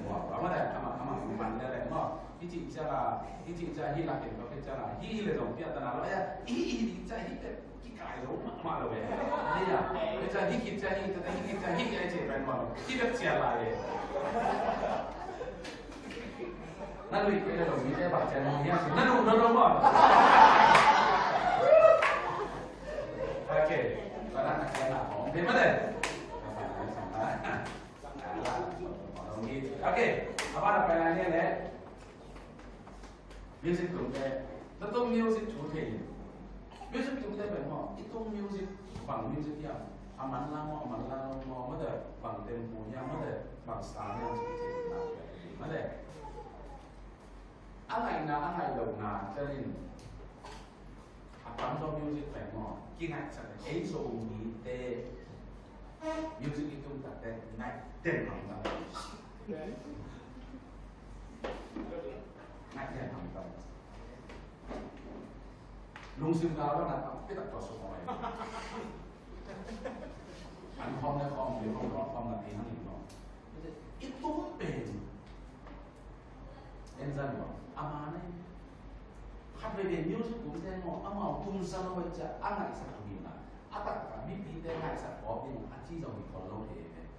maw. Amah leh, amah, amah man leh leh maw. Hih cih ciang a, hih cih ciang hih lak in, hih cih ciang a, hih leh zong piak ta na lo, eh, hih, hih cih ciang hih teh kikai lo mahmah lo eh. Hih a, hih ciang hih khit ciang hih, hih khit ciang hih, hih ciang hih pen maw. Hih bek ciang lai eh. Na lui kei leh lo, mite bang ciang lo, hih a, na lui lo lo maw. Okay. Bang na kiang na hong, dei mah leh. Okay. A ban a pai lai ni leh. Music tung te. Na tung music thu thei. Music tung te pen maw. I tung music, bang music hiam. A man la maw, a man la lo maw, mah te bang tempo hiam, mah te bang style hiam, ci ci na. Mah te. A ngaihna, a ngaih lohna, tel in. A tamzaw music pen maw, kingaihsak in, ei Zomite music i tung tak teh ngaih den hamtang. Ngaih den hamtang. Lungsim gal bang a tampi tak tua suk mai. An khawm le khawm, khawm le khawm na ti hang in maw. I tung pen. En zan maw, a man eh. Khat veivei music tum te maw, amau tum sa lo eh ciah, a ngaihsak tum in a. A taktak mipite ngaihsak kawk ding a ci zong hi khol lo thei eh.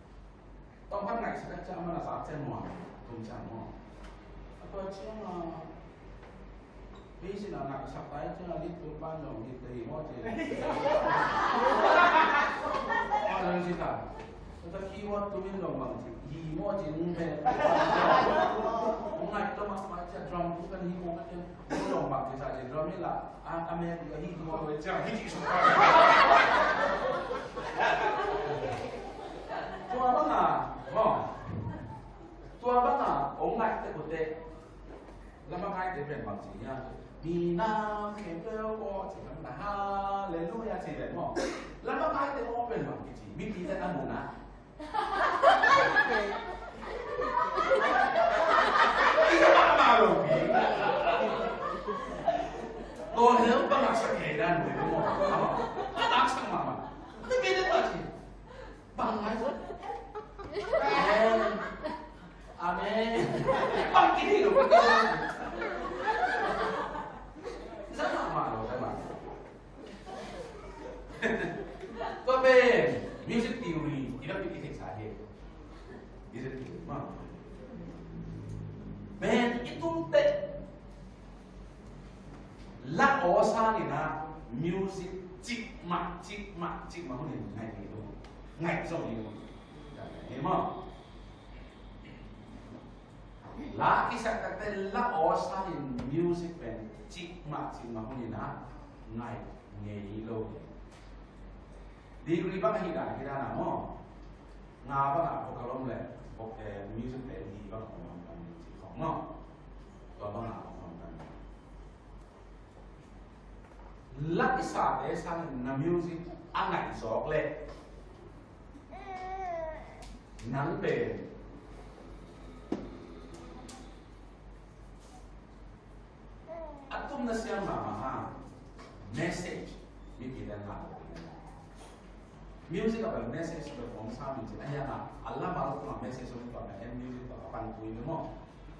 Tawmkhat ngaihsak eh ciah, a man a sa ciah maw, tum ciah maw. A tua ciang a, Hei, sin a ngaihsak tai ciang a, lit tum pan zong lit hi maw ci. Maw zong ci ta. Tua keyboard tum in zong bang ci hi maw ci, hong pen. Hong ngaih tua mah pai ciang drum tum kan hi maw ka ciang. Hong zong bang ci sa ci drum hi la. A, a mek hi hi maw ci ciang hi ci suk. Tua bang a, maw. Tua bang a, hong ngaih te kute. Lamakaite pen bang ci hiam? Mi nam khempeuh aw ci lam na, Halleluia ci leh maw. Lamakaite open bang kici, mipite a mun ah. Ih, mahmah lo hi. Tua hel bang a sak kei dan mu maw. A taksak mahmah. Mipite bang ci. Bang ngai. Amen. Amen. Bang kini lo. Sa mahmah lo, sa mahmah. Tua pen music theory i lam i theihsa hi. Music theory mah. Pen i tung teh la aw sangin ah music cikmah, cikmah, cikmah hun in ngaih ni lo. Ngaih zong ni lo. Ni mah. La kisaktakte la aw sangin music pen cikmah, cikmah hun in ah ngaih ngei lo. Degree bang ahi dan, ahi dan ah maw. Nga bang ah vocal om leh, voc-, eh, music pen hi bang om, om, om, ci khong maw. Tua bang ah om, om, om. La kisate sangin na music a ngaih zawk leh nang pen a tumna siam mahmah a message mipite ngah lo. Music a bel message bel om sa mi ci a hiang a, a la bal tung a message om tua pen music tua a pan tui mi maw.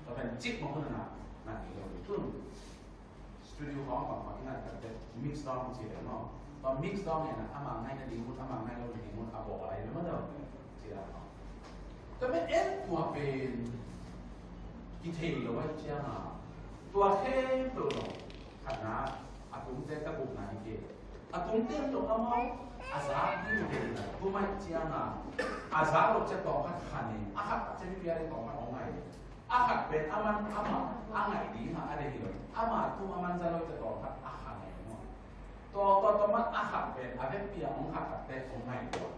Tua pen cikmah hun a na, na ni lo tun. Studio khawng bang bang i ngaihkhiat teh mix down ci leh maw. Tua mix down in ah ama ngaihna ding mun, ama ngaih lo ding mun a bawl lai leh maw tawh ci leh maw. Tua pen en tua pen kithei lo ahih ciangin tua khempeuh lo khatna a tungte ka gupna hi kei. A tungte lo amau a zak ding hi kei na tua ahih ciangin a zak lo ciang tawm khat khan in a khat ciang pi a ding tawm khat hong ngai. A khat pen aman, ama, a ngaih ding a, a deih hi lo. Ama tung aman za lo te tawh khat a khan e maw. Tua, tua, tua man a khat pen, a vekpi a hong khat khat te hong ngaih tua.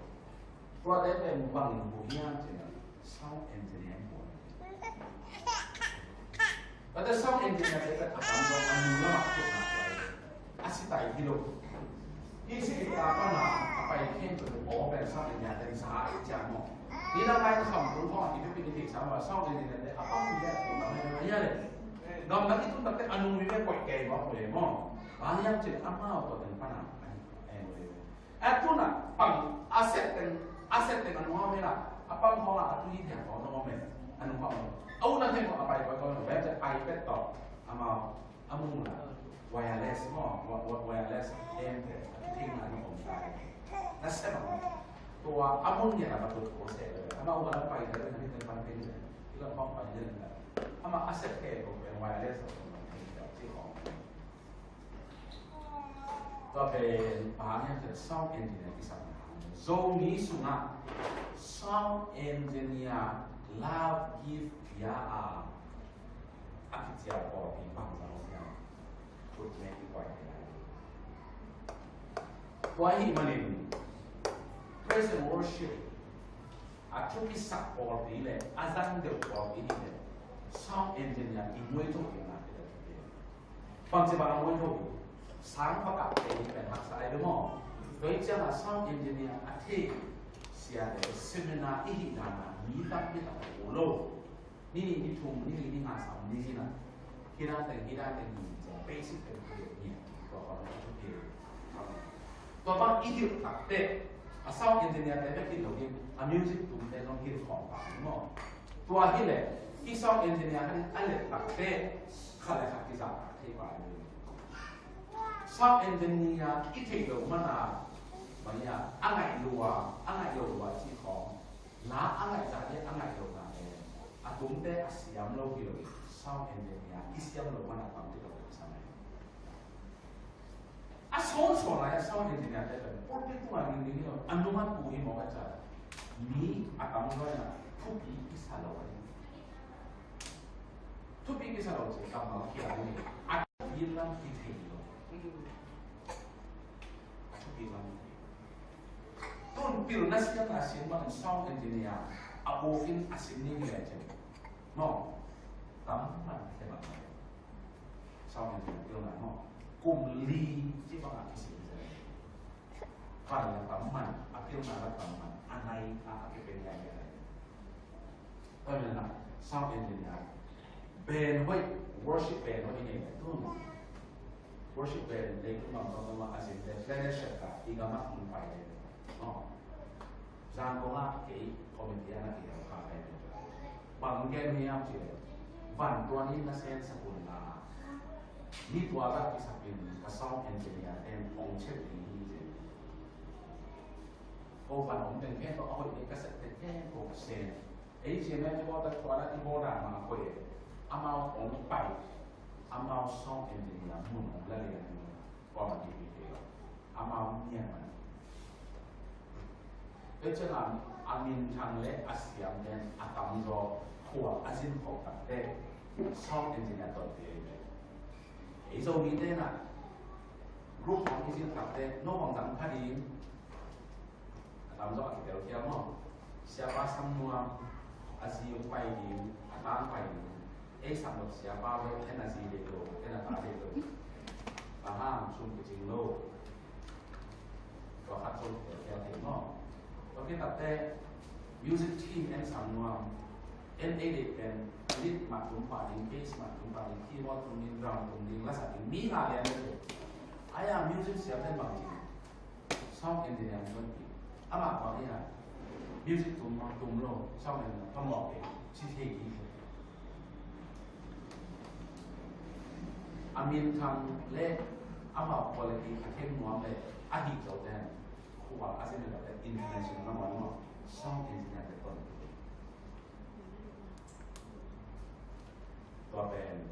Tua te pen bang in bu hiam cih leh, sound engineer in bu. Tua te sound engineer te pen a tam lo, a nu lam a kut na tua. A si tai hi lo. Hih si ta pana a pai khen tu aw pen sound engineer te sa ai ciang maw. Hih lam lai kham tung khawng a i pi pi ni sa maw sound engineer te a pang mi le tung lam le ya le. Gam na i tung tak te a nung mi le koi kei maw koi maw. Bang hiam cih a mau tua teng pana ai ai maw le. A tuna pang a set teng a set teng a nung a mela a pang khawng a tu hi thiang khawng nung a mel a nung khawng a u na theng a pai koi koi maw le ai pet tawh a mau. A mun ah wireless maw, wi-, wi-, wireless game te a kithei na na om ta hi. Na sem a maw. Tua a mun ngiat a va tut ko se le. Ama u a lam pai le na ni te pan teng le. I lam pang pai le na. Ama a set ke ko pen wireless a ko na thei ta ci khong. Tua pen pa ngiat te sound engineer kisam na. Zomi sungah sound engineer love gift pia a a kicial pawlpi bangzah om hiam? Khut nek i kuai thei lai. Tua ahih manin praise and worship a thupisak pawlpi le a zang deuh pawlpi hi le sound engineer i muai thok ding na hi le thupi. Bangci bang a muai thok ding sang pakak te hi pen haksa ai be maw. Tua hi ciangah sound engineer a thei sia le seminar i hih dan a mi tampi tak a ko lo. Ni nih ni thum, ni nih ni nga sam, ni zi na. Hih dan teng, hih dan teng ni zi, basic teng ni zi. Tua pa na tu pi. Tua pa i hilh tak teh. A sound engineer te bek hilh lo hi, a music tum te zong hilh khawm pa ni maw. Tua hi leh, hih sound engineer khat in a let tak teh, khat le khat kizah tak thei pa ni. Sound engineer i theih loh man a, bang hiam, a ngaih lua, a ngaih lo lua cih khawng. La a ngaih zah le a ngaih lo zah le a tumte a siam lo hi lo. Sound engineer i siam lo man a tam ti lo sa mai. A sawn sawn lai a sound engineer te pen pulpit tungah ding ding hi lo. A nung a tu hi mawk a ca. Mi a tam lo na thupi i sa lo a ding. Thupi i sa lo ci kammal khia ding. A thupi lam i thei lo. A thupi lam i thei. Tun pilna siamna siam bangin sound engineer a bukin a sim ni hi le cin. Maw, tam man thei bang. Sound engineer pilna maw. Kum li ci bang a kisim cin. Van la tam man, a pilna la tam man, a nai a a kipia ngiat ngiat lai. Tua manin ah sound engineer, band hoih, worship band hoih i nei leh, tu worship band leitung bang bang bang a zin leh, Planet Shaka i gam ah hong pai leh, no. Zan kong ah kei committee ah na kihel kha kai. Bang gen hiam cih leh, van tuan in na sensak un la, ni tua lah kisap in ka sound engineer ten hong check ding hi ci. Ko van om teng khempeuh a hoih ding ka sep teng khempeuh sen. Ei ci mah i bawl tak tua lah i bawl dan mah a koih e. Amau hong pai, amau sound engineer mun hong la lian hi. Kuamah kipi thei lo. Amau niam mah. Tua ciangin a minthang leh a siamten a tamzaw khua a zin khawk tak teh sound engineer tonpih ei ve. Ei Zomite in ah group hong i zin tak teh no hong zang kha ding. A tamzaw a kitel khia maw? Siapa Sam Nuam, a zi hong pai ding, a tan pai ding. Ei sam lo siapa ve, en a zi deih lo, en a ta deih lo. Bang hang, sum kicing lo. Tua khat zong kitel khia thei maw? Tua khit tak teh music team en Sam Nuam, en ei deih pen lead mah tum pah ding, bass mah tum pah ding, keyboard tum ding, drum tum ding, la sak ding, mi nga lian lo. Ai a music siamten bang ci, sound engineer tonpih. Amah bang hiam, music tum mah tum lo, sound engineer tonpih, ci thei ding. A minthang leh amau quality a khen nuam leh a hih zo ten, khua a zin leh international na maw, sound engineer te tonpih. Tua pen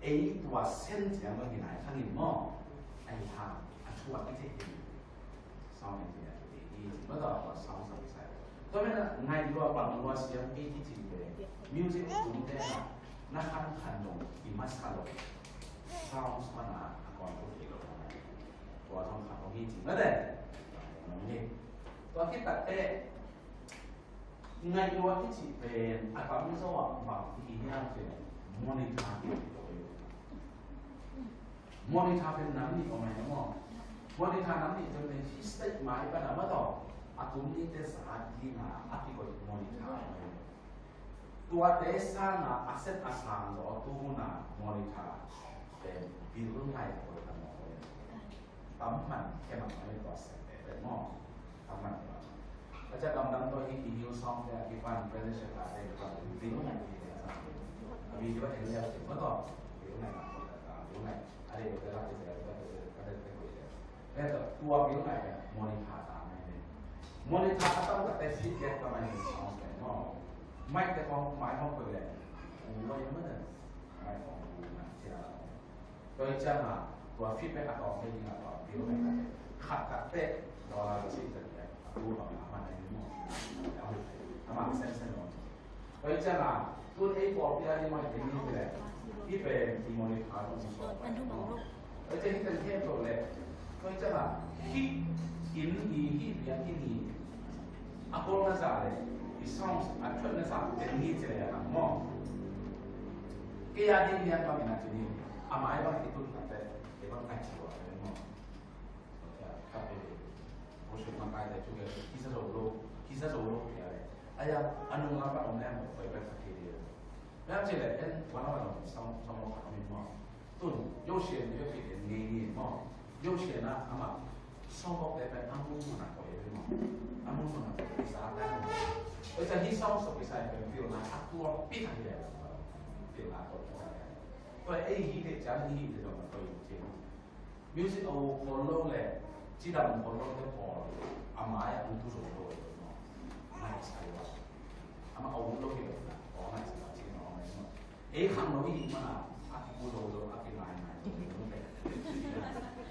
ei tua sen ciang lo hi nai khang in maw? Ahi hang a thu a i theih hi. Sound engineer kiti hi. Maw, tua tua sound supply side. Tua manin ngaih lua bang lua siam i kici ve. Music tumte na, na khan khan dong i masa lo. Sound mana a kon ko hi lo. Tua zong khan ko hi ci mah de. Tua khit tak teh ngaih lua i cih pen a tamzaw ah bang i hi hiam cih leh monitor i hi lo. Monitor pen nam nih om ahi maw? Monitor nam nih pen hih stage mai pan a maw tawh a tum nite za ding a a kikoih monitor om ahi. Tuate sang a a set a sang zaw tu hun a monitor pen bill ngai a koi ta maw? Tam man khe mah mah tua sek te te maw? Tam man khe mah. A ciah gamdang tawh hi i Hillsong te a kipan Planet Shaka te kipan video ngai hi te a sa. A video en leh a kim maw tawh. Video ngai mah tawh ta video ngai. A dei te la te te te te te te te. Tua video ngai te monitor ta mai te. Monitor a tam ta te feedback ta mai Hillsong te maw? Mic te khong mai khong ko le. Ua ya ma te. Mai khong ua na cia. Tua hi ciangin tua feedback a tawng thei ding a tua bill ngai khat khat teh dollar za sih za teh a tu bang a man a hi maw? A man a sen sen lo. Tua hi ciangin tun ei pawlpi a ding maw, i pen ni hi leh i pen i monitor tung sawm pai maw? Tua hi ciangin hih teng khempeuh leh tua hi ciangin hih inn i hih biakinn i a kawlna zah leh i sound a thuatna zah pen ni ci leh a tam maw? Kei a ding lian bangin a ci ni, a mai bang i tun tak teh, kei bang a ci ua ka ding maw? Ka pe, worship makai te cu kei, kisa zo lo, kisa zo lo kei a le. Ai a, a nung lam bang om leng, koi bek ka kei ding. Leng ci leh, en, wan a wan om, song, song lo ka om in maw? Tun, yo sian, yo kei ding, ngei ngei maw? Yo sian a, amah sawngkok te pen a mun mun a koih hi maw? A mun mun a koih hi sa a pen. Oi, sa hi sawng sawk hi sa pen pilna a tua pi thang hi leh. Pilna a tua pi thang hi leh. Tua ei hi te ciang hi te zong a koih hi ciang. Music a uk khol lo leh cidam khol lo te pawl a mai a ung tu zo lo hi maw? Ngai sa lo a. Amah a ung lo hi lo na. Aw ngai sa lo a ci maw, ngai sa lo. Ei khang lo i hih mana a kipu zo zo a kinai nai zo zo.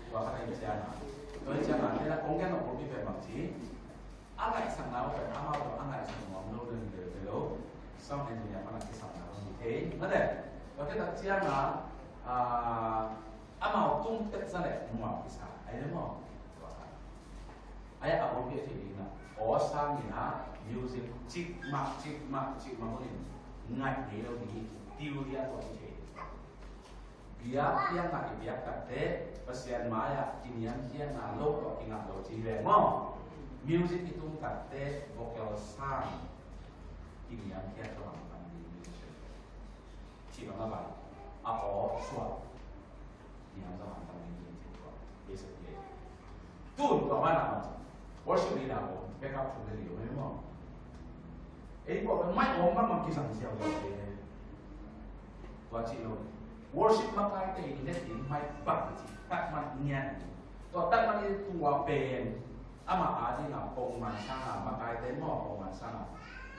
Tua khat a i ciana. Tua i ciana te la kong gen a pawlpi pen bang ci. A ngaihsakna uh pen amau tawh a ngaihsak nuam lo ding lel ve lo. Sound engineer pana kisapna uh hi thei. Mate. Tua khit tak ciana, ah, amau tung tek za leh nuam kisa. Ai le maw. Tua khat. Ai a pawlpi a thei ding na. Aw sang in a music cikmah, cikmah, cikmah hun in ngaih ngei lo ding hi. Theory a tua hi thei. Biakpiakna i biak takteh Pasian mai-ah kiniamkhiatna lo tawh kingap lo ci hi ve maw? Music i tum takteh vocal sang kiniamkhiat lo ang pan ding musician. Ci bang a bai a aw suak niam lo ang pan ding ci tua. Basic ye. Tun tua mana maw, worship leader aw backup thu le liu mai maw? Ei tua mai aw mang mang kisang siau lo. Tua ci lo. Worship makaite in let in mai bang ci. Takmat ngian. Tua takmat in tua pen ama a ding a pongman sang a makaite maw, pongman sang a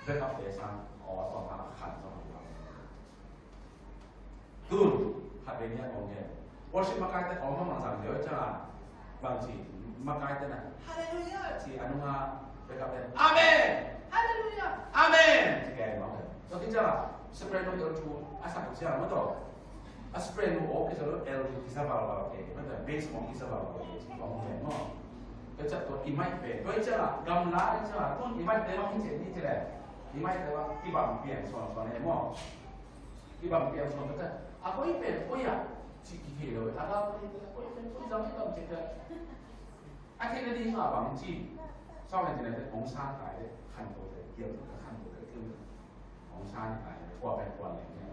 backup te sang aw tua ma khan tua. Tun khat vei nia kong gen. Worship makaite aw mang mang sang liu ciang a bang ci makaite na Hallelujah ci a nung a backup te Amen! Hallelujah! Amen! Ci kei maw. Tua ki ciang a soprano te thu a sang ciang maw tua. A soprano aw ki sa lo L ki sa val val ke. Maw tua bass aw ki sa val val ke. Ci kong gen maw. Tua ciang tua i mic pen. Tua i ciang a gamla i ciang a tun i mic te bang hi ci ni ci le. I mic te bang kibang pian suan suan e maw. Kibang piang suang kata a koi pen koi ah ci kithei lo. A koi pen koi zang hi tam ci kata. A theihna ding a bang ci. Sawl pen ci na te hong sa kai le khan to te kiam to khan to te kiam to. Hong sa ni kai le kua pen kua leng ni.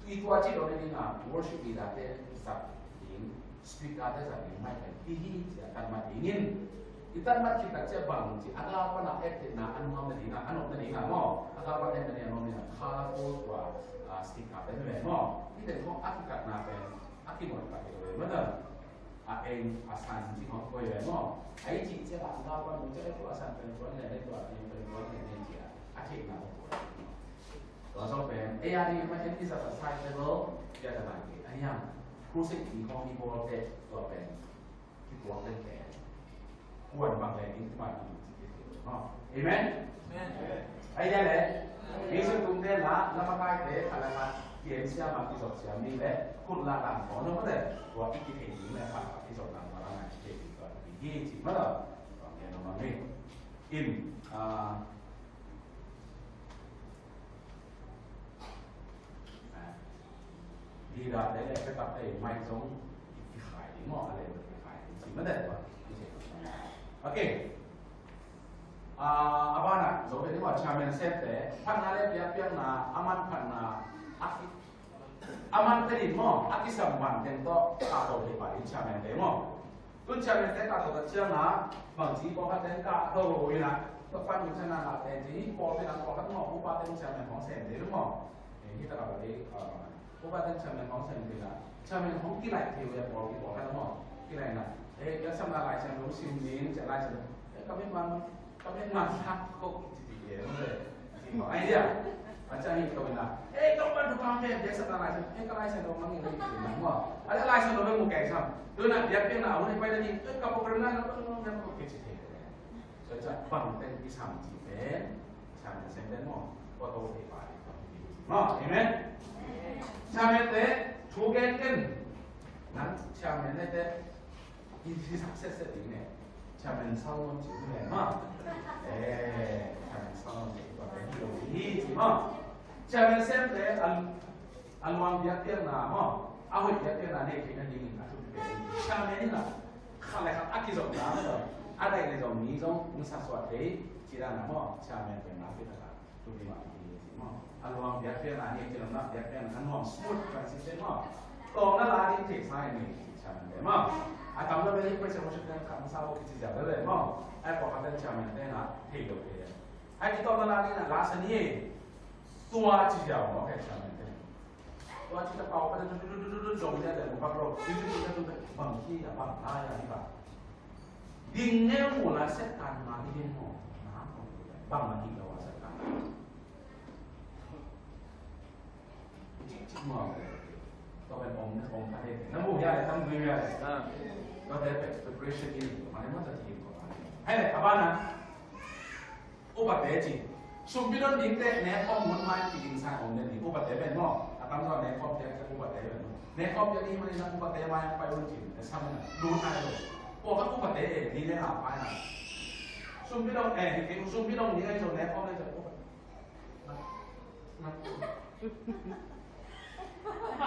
Tui tua ci lo na ding a worship leader te zat ding. Speaker te zat ding mai pen hi hi ci a tan mat ding in. I tan mat khit tak ci a bang ci a la pan a et te na a nuam na ding a a nop na ding a maw. A la pan et na ding a nuam ding a colorful tua speaker te ve maw. Hi te khong a kikat na pen a kinot ka te ve maw. A eng a san ci khong koi ve maw. A i ci ci a la pan mu ci a tua a san pen tua ne tua eng pen tua ne ci a a thei na tua. Tua zong pen ei a ding ma en is a side level ya ta nang ki a hiam. Crusade ding khong i bawl te tua pen. Kituak leh pen kuan bang leh in kuan in ci kei maw. Amen. Amen. Ai ya leh. Music tum te la la makaite khat la khat kien siam a kizop siam ding leh khut la lam khawng no mate. Tua i kithei ding leh khat khat kizop lam khat la ngai kithei ding tua i hi ci maw lo. Tua kien no mah ni. In, ah, Leader te le backup te mai zong i khai ding maw, a le i khai ding ci ma det tua. Ok. Ah, a bana zo ve ding maw, chairman set te phatna le piakpiakna a man phatna a ki, a man te ding maw, a kisam man teng tawh a to thei pa ding chairman te maw. Tun chairman te kah tawh ka ciang a bangci pawlkhat ten kah tho in a, tua pan min chan a ngah ten ci hi pawlpi na pawlkhat maw, upa ten chairman hong sem te maw. Eh, hi ta ka ba dei, ah, upa ten chairman hong sem te na. Chairman hong kilai thei uh a pawlpi pawlkhat maw. Kilai na. Eh, ka sam na lai chairman hong sim ning, cia lai chairman. Eh, ka min man Ka biakna sak ko ci ti e, no le. Ai dia. A ciang hi ko na. Eh, ka pa du ka me biakna lai sa. Eh, ka lai sa do mang ni ko na mo. A lai sa do mu kai sa. Do na biakna a un pai da ni. Eh, ka program na ko no ko ke ci te. So ca bang ten ki sam ci pen. Sam sen den mo. Ko to te pa. Mo, amen. Sam te tu gen ten. Na, sam ne te. Hi, hi success ding ne. Chairman Salmon ci ne ma. Eh, Chairman Salmon ci tua pen hi lo hi ci ma. Chairman Sem te a, a luang biakpiakna ma. A hoih biakpiakna nei theihna dingin a thupi pen. Chairman in a khat le khat a kizopna ma. A daih le zong mi zong nusia suak thei ci dan a ma. Chairman pen na fit a. Tua hi mah hi maw. A luang biakpiakna ni, a kilawmna biakpiakna, a nuam smooth transition maw. Tawmna la ding thei sa hi ni, chairman te maw. A tam lo le hi praise and worship te khat masa bo kici ziau le maw. Ai pawlkhat ten chairman te na thei lo thei. Ai ki tawmna la ding na la sa ni. Tua ci ziau maw, chairman te. Tua ci ta pau pa tu tu tu tu tu zong ziau te maw, bang lo. Tu tu tu tu tu bang ki ya bang la ya ni bang. Ding neu mu la set kan ma ni ding mo. Na ko bang ma ni lo wa set kan. Cik cik mo. Ko ben om na om ka he. Na mu ya le tam gui ya le. Ah. Ko te pe preparation ni ma ne ma ta ti ko. Hai le abana. Upate ci. Sumpi don ding te ne khawm mun mai ci ding sa om den ding upate ben maw. A tam zaw ne khawm te upate ben maw. Ne khawm te ni mai na upate mai pai un ci. Ne sam na. Lu nai lo. Ko ka upate e ni ne na pai na. Sumpi don e ni ke sumpi don ni ai zo ne khawm ne zo. Na. Na.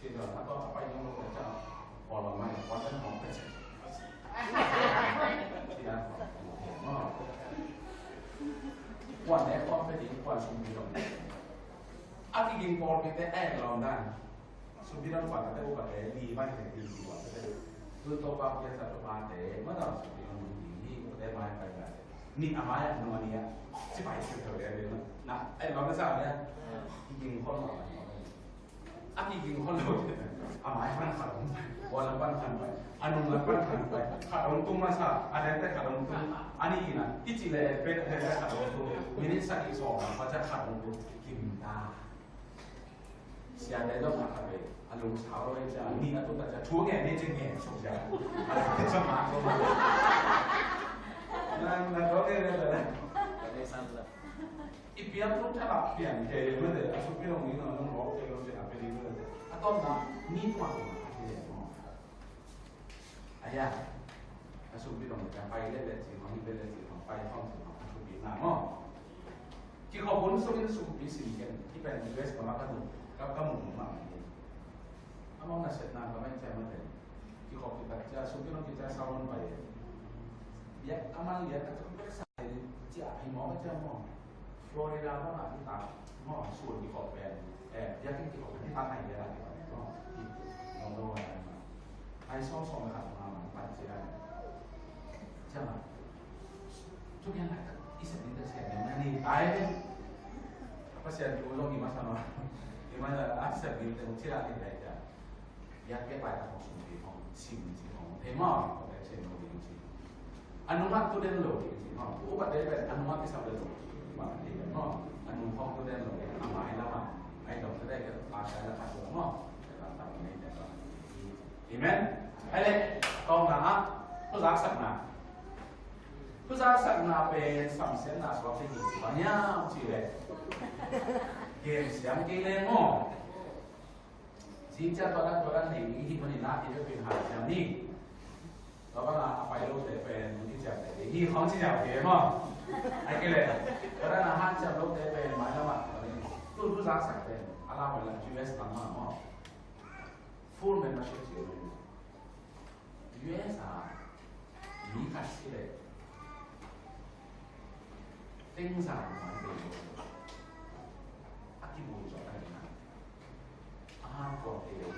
Ci-in a tawh a pai nong lo ka ca, kua lo mai kua tan hong ka ci. Ci-a kua ne kua pe ding kua sum bi lo. A kiging pawlpite a en lawm dan. Sumpi dang upate, upate li mai te, li li upate. Tu Topa piaksa Topate, ma dang sumpi dang li li upate mai pai ga. Ni a mai a nung a ni a. Ci pai ci pai ga ni na. Ai ma sa ni a. Kiging khol ma. A kiging khol lo. A mai pan khat ong pai. Bawllam pan khat pai. A nung lam pan khat pai. Khat ong tung masa. A dang te khat ong tung. A ni ina. I ci le pen a dang te khat ong tung. Minit sa i sawm. Pa ca khat ong tung. Kim ta. Siate zong a khat ve, a lungsau ve cia, ni a tuta cia, thu ngen ni ci ngen suk cia. A late sa ma ko ma. Na, na ko ngen le le. I piang thu thalak piang ke le le, a suk piang ni no, nong lok ke lo cia, a pe ni le le. A tom na, ni tua tua, a ke le mo. Aya, a sumpi dong cia pai le le ci hong, le le ci hong, pai hong ci hong, a sumpi na mo. Kikhop hun sungin sumpi sim ken, i pen U S ka ma ka mu, ka, ka mu mu ma ma ni. A mong na set na ka ma in cia ma pen. Kikhop ki tak cia, sumpi dong ki cia sa hon pai. Bia a man lia ka cia pek sa cia, hi mo ka cia mo. Florida bang a i tak maw, sun i kawk pen, eh, biakinn i kawk pen i tak nai pen a i tak maw, i nong lo a i tak maw. Ai sawm sawm khat maw, maw, pan ci a. Ciang a. Thupiang lai tak i sep ding tak sian ding na ni, ai pen. Pasian thu zong i masa maw. I masa a sep ding tak ci a ni lai ciang. Biak biak laitak hong sumpi hong sim ci hong thei maw, hong thei sim lo ding ci. A nungah tu den lo ding ci maw, upate pen a nungah kisap den lo ding ci maw, a nung hong tu den lo ding a mai lamah ai dong te dai ka pa sai la ka tu maw. Amen. Hai le, tawng na ah, tu zak sak na. Tu zak sak na pen samsiatna suak te hi bang hiam ci le. Gen siam kei le maw. Zing ciang tua dan tua dan nei i hih manin ah i biakinn hanciam ni. Tua bang a pai lote pen i ciamteh hi khawng ci ciamteh maw. Ai kei leh tua dan a hanciam lote pen mailam ah tu tu zaksak pen a lau mailam U S lam mah maw. Full membership ci lo. U S a mi khat si leh teng za mah a kibul zawh a hi na. A hankuang ei lo.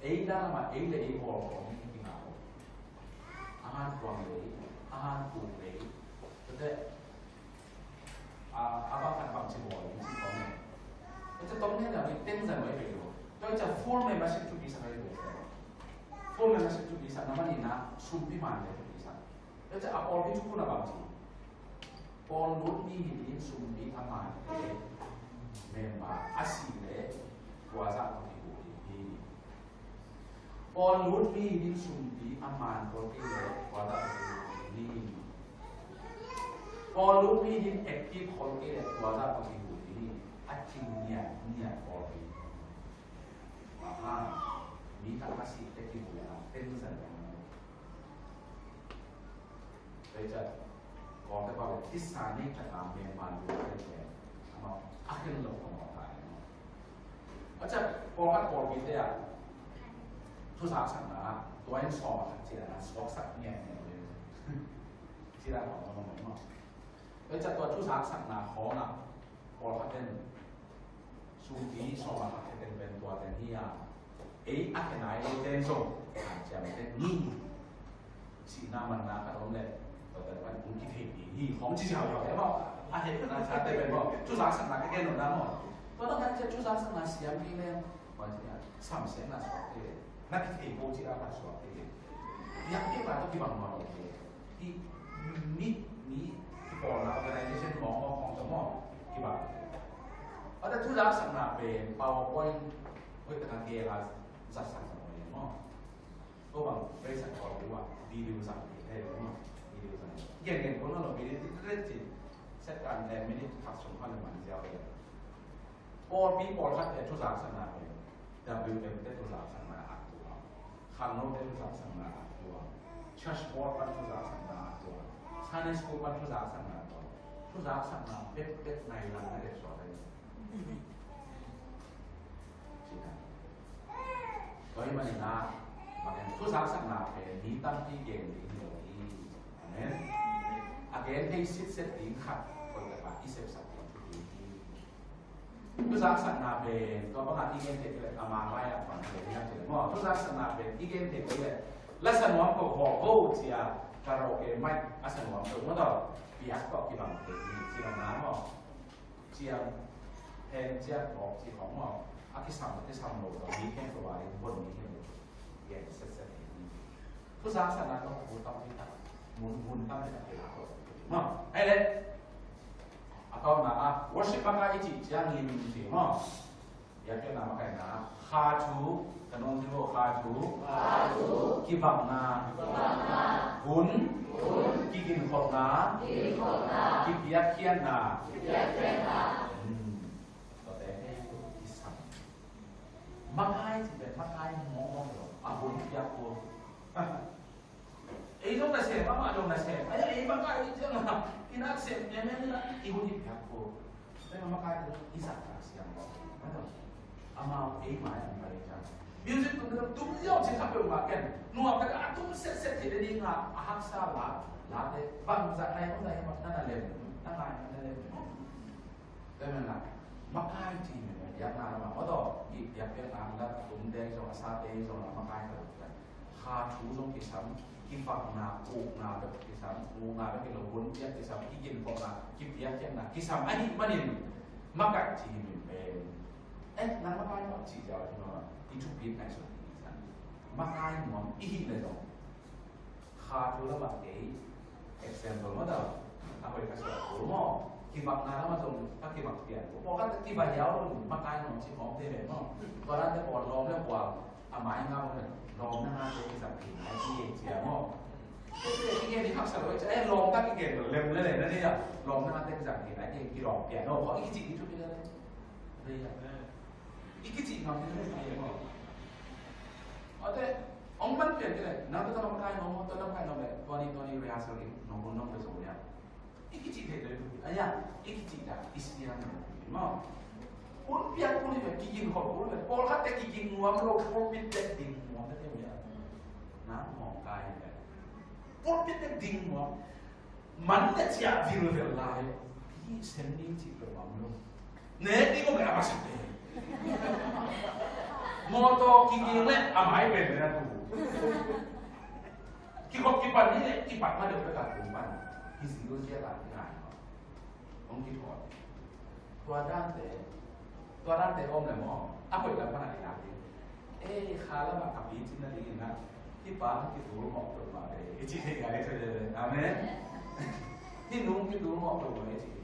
Ei dah lamah ei le ei bawl khawm hi kingah lo. A hankuang lei, a hankuang lei. Tua teh a, a bang khat bangci bawl ding ci tawm ne. Tua teh tawm ne dah teng za mah ei lo. Tua teh full membership thupi sak ei lo. Full membership thupi sak na manin ah sumpi man le thupi sak. Tua teh a pawlpi thukhun a bangci. Pawl lut mi hi ding sumpi a man le member a si le tua zah tawh kibuk ding hi. Pawl lut mi hi ding sumpi a man khol kei le tua zah tawh kibuk ding hi. Pawl lut mi hi ding active khol kei le tua zah tawh kibuk ding hi. A cing niat niat khol kei. Aha, mi tak a si te kibuk a teng zan. Tua ciang kawlte pau le tisa nei khat a member lu a pen amau a khen lo amau ta e maw. A ciang pawlkhat pawlpite ah thuzaksakna ah tua in sawm a khat ciang a suaksak ngiatngiat lo. Ci dan khawng a om maw. Tua ciang tua thuzaksakna khawng ah pawlkhat in sumpi sawm a khat teng pen tua teng hi a, ei a khe nai lo teng zong hanciam teng hi. Sihna manna khat om leh tua teng pan kong kithei ding hi khawng ci ziauziau e maw. A hehna sa te pen maw, thuzaksakna ka gen nopna maw. Tua tawh kan ci thuzaksakna siam ding leh maw ci a, samsiatna suak te na kithei ko ci a, khat suak te. Biakpiakna tawh kibang maw lo te. Hih mi, mi kipawlna organization mawkmawk khawng tawh maw kibang. A tua thuzaksakna pen PowerPoint hoih takin a gel a zatsak zang maw. Tua bang praise and worship ah video zang hi thei lo maw. Video zang. Gen gen kul lo video ti ret ci. Set kan le minute khat sung khan le man ziau le. Pawlpi pawlkhat te thuzaksakna pen W M te thuzaksakna a tua. Khangnote thuzaksakna a tuang, church board pan thuzaksakna a tuang, Sunday school pan thuzaksakna a tuang, thuzaksakna bekbek nai lam na dek suak ahi. Tua ahih manin ah, bang hiam, thuzaksakna pen mi tampi gen ding hi lo hi. Amen. A gen thei sitset ding khat koitak ah i sepsak ding thupi hi. Thuzaksakna pen tua bangah i gen thei kei leh a mang lai-ah bang gen hiam cih leh maw, thuzaksakna pen i gen thei kei leh la sa nuam ko, hawh ko ci-a karaoke mic a sa nuam ko maw, tua piak tawh kibang thei hi ci lo na maw. Ciang, hen ciang, awk ci khong maw, a kisam, a kisam lo tawh mi khempeuh a ding bon mi hi lo. Gen setset hi. Thuzaksakna tawh thu tam hi ta, mun, mun tam hi ta, kila ko maw. Hei le, a tawpna ah worship makai i cih ciangin ci maw. Biakpiakna makaihna, kha thu, ka nung hi lo, kha thu, kha thu, kibakna, kibakna, hun, hun, kiginkholhna, kiginkholhna, kipiakkhiatna, kipiakkhiatna. Hmm. Tua te kisam. Makai cih pen makai mawkmawk lo, a hun piak ko. Ei zong nasem, amah zong nasem. Ei, ei makai ciang a, i nasem, em, em, i hun i piak ko. Ei makai ko, i zak tak siang ko. Amau ei mai an pai ciang. Music tum tum tum ziau cin kha peuhmah ken. Nuam tak a tum setset hi le ding a, a haksa la, la te, bangzah nai, bangzah nai, na na lem, na ngai, na lem. Tua ahih manin ah, makai cih pen biakna lamah maw, tua i biakpiakna lam a tumte zong, a sate zong a makai ka lo. Kha thu zong kisam, kibakna, ukna bek kisam, ukna bek hi lo, hun piak kisam, kiginkholhna, kipiakkhiatna kisam ahih manin makai cih hi pen. Eh, nang makai maw cih ziau hi maw, i thupi ngaihsun hi sang. Makai nuam i hih leh zong, kha thu lamah kei example maw, tua a hoih ka suah kul maw. Kibakna lamah zong ka kibak pian kul. Pawlkhat kibak hiau lo, makai nuam ci khawng te ve maw. Tua dante pawl lawm le bual a mai ngau le lawm na ngate kizang khin ai ki gen cia maw. Kei kei kei kei ni haksa lo cia, eh, lawm ta ki gen lo lem le le na ni a. Lawm na ngate kizang khin ai ki, kilawm pian lo. Khaw i kici i thu pi le le. Re ya. I kici ngam ni le ai maw. Ate, ong man pian ki le, nang tua makai nuam, tua makai nuam le, tua ni, tua ni rehearsal in, nong hun nong rehearsal ya. I kici thei lo, aya, i kici ta, i siam lo, maw. Hun piak hun i ve, kigin khol hun i ve, pawlkhat te kigin nuam lo, pulpit te ding nuam te te ve. Na, mawng kai ve. Pulpit te ding nuam. Man le ciah vilvel lai. Hi sem ding cih peuh bang lo. Nek ding om le a masa te. Mawtaw kiging le a mai pen le na tu. Kikhop kipan ni le kipat ma deuh bek a kum pan. Hi zil zia la ni ngai. Hong kithawh. Tua dante, tua dante om le maw, a hoih lam pan a i lak ding. Ei, kha lamah ka picin na dingin ah, hih pa hong kitul mawh peuhmah ve. I cih theih ngai thei ve. Amen. Hih nu hong kitul mawh peuhmah ve i cih.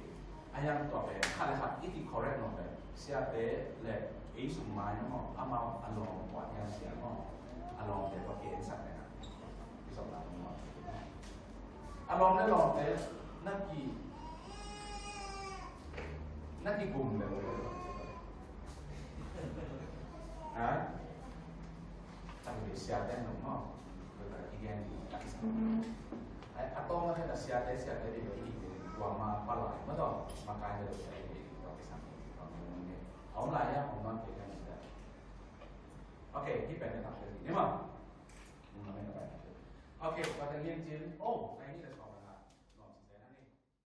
A hiang tua pen khat le khat i ki correct nawn pen, siate le ei sung mai maw, amau a lawm puah hiam sia maw, a lawmte tua ki ensak pen ah. Kizopna maw. A lawm le lawmte na ki, na kigum le. Ha? Tang le siate nung maw. Tua kigen ni. Ai, a tawng na siate, siate di lo i tua ma palai ma tawh makai le siate di tua kisam. A om lai a om man te kan sia. Okay, hih pen na tak ni maw. Nung na me na pai. Okay, tua te lian cin. Oh, ai ni le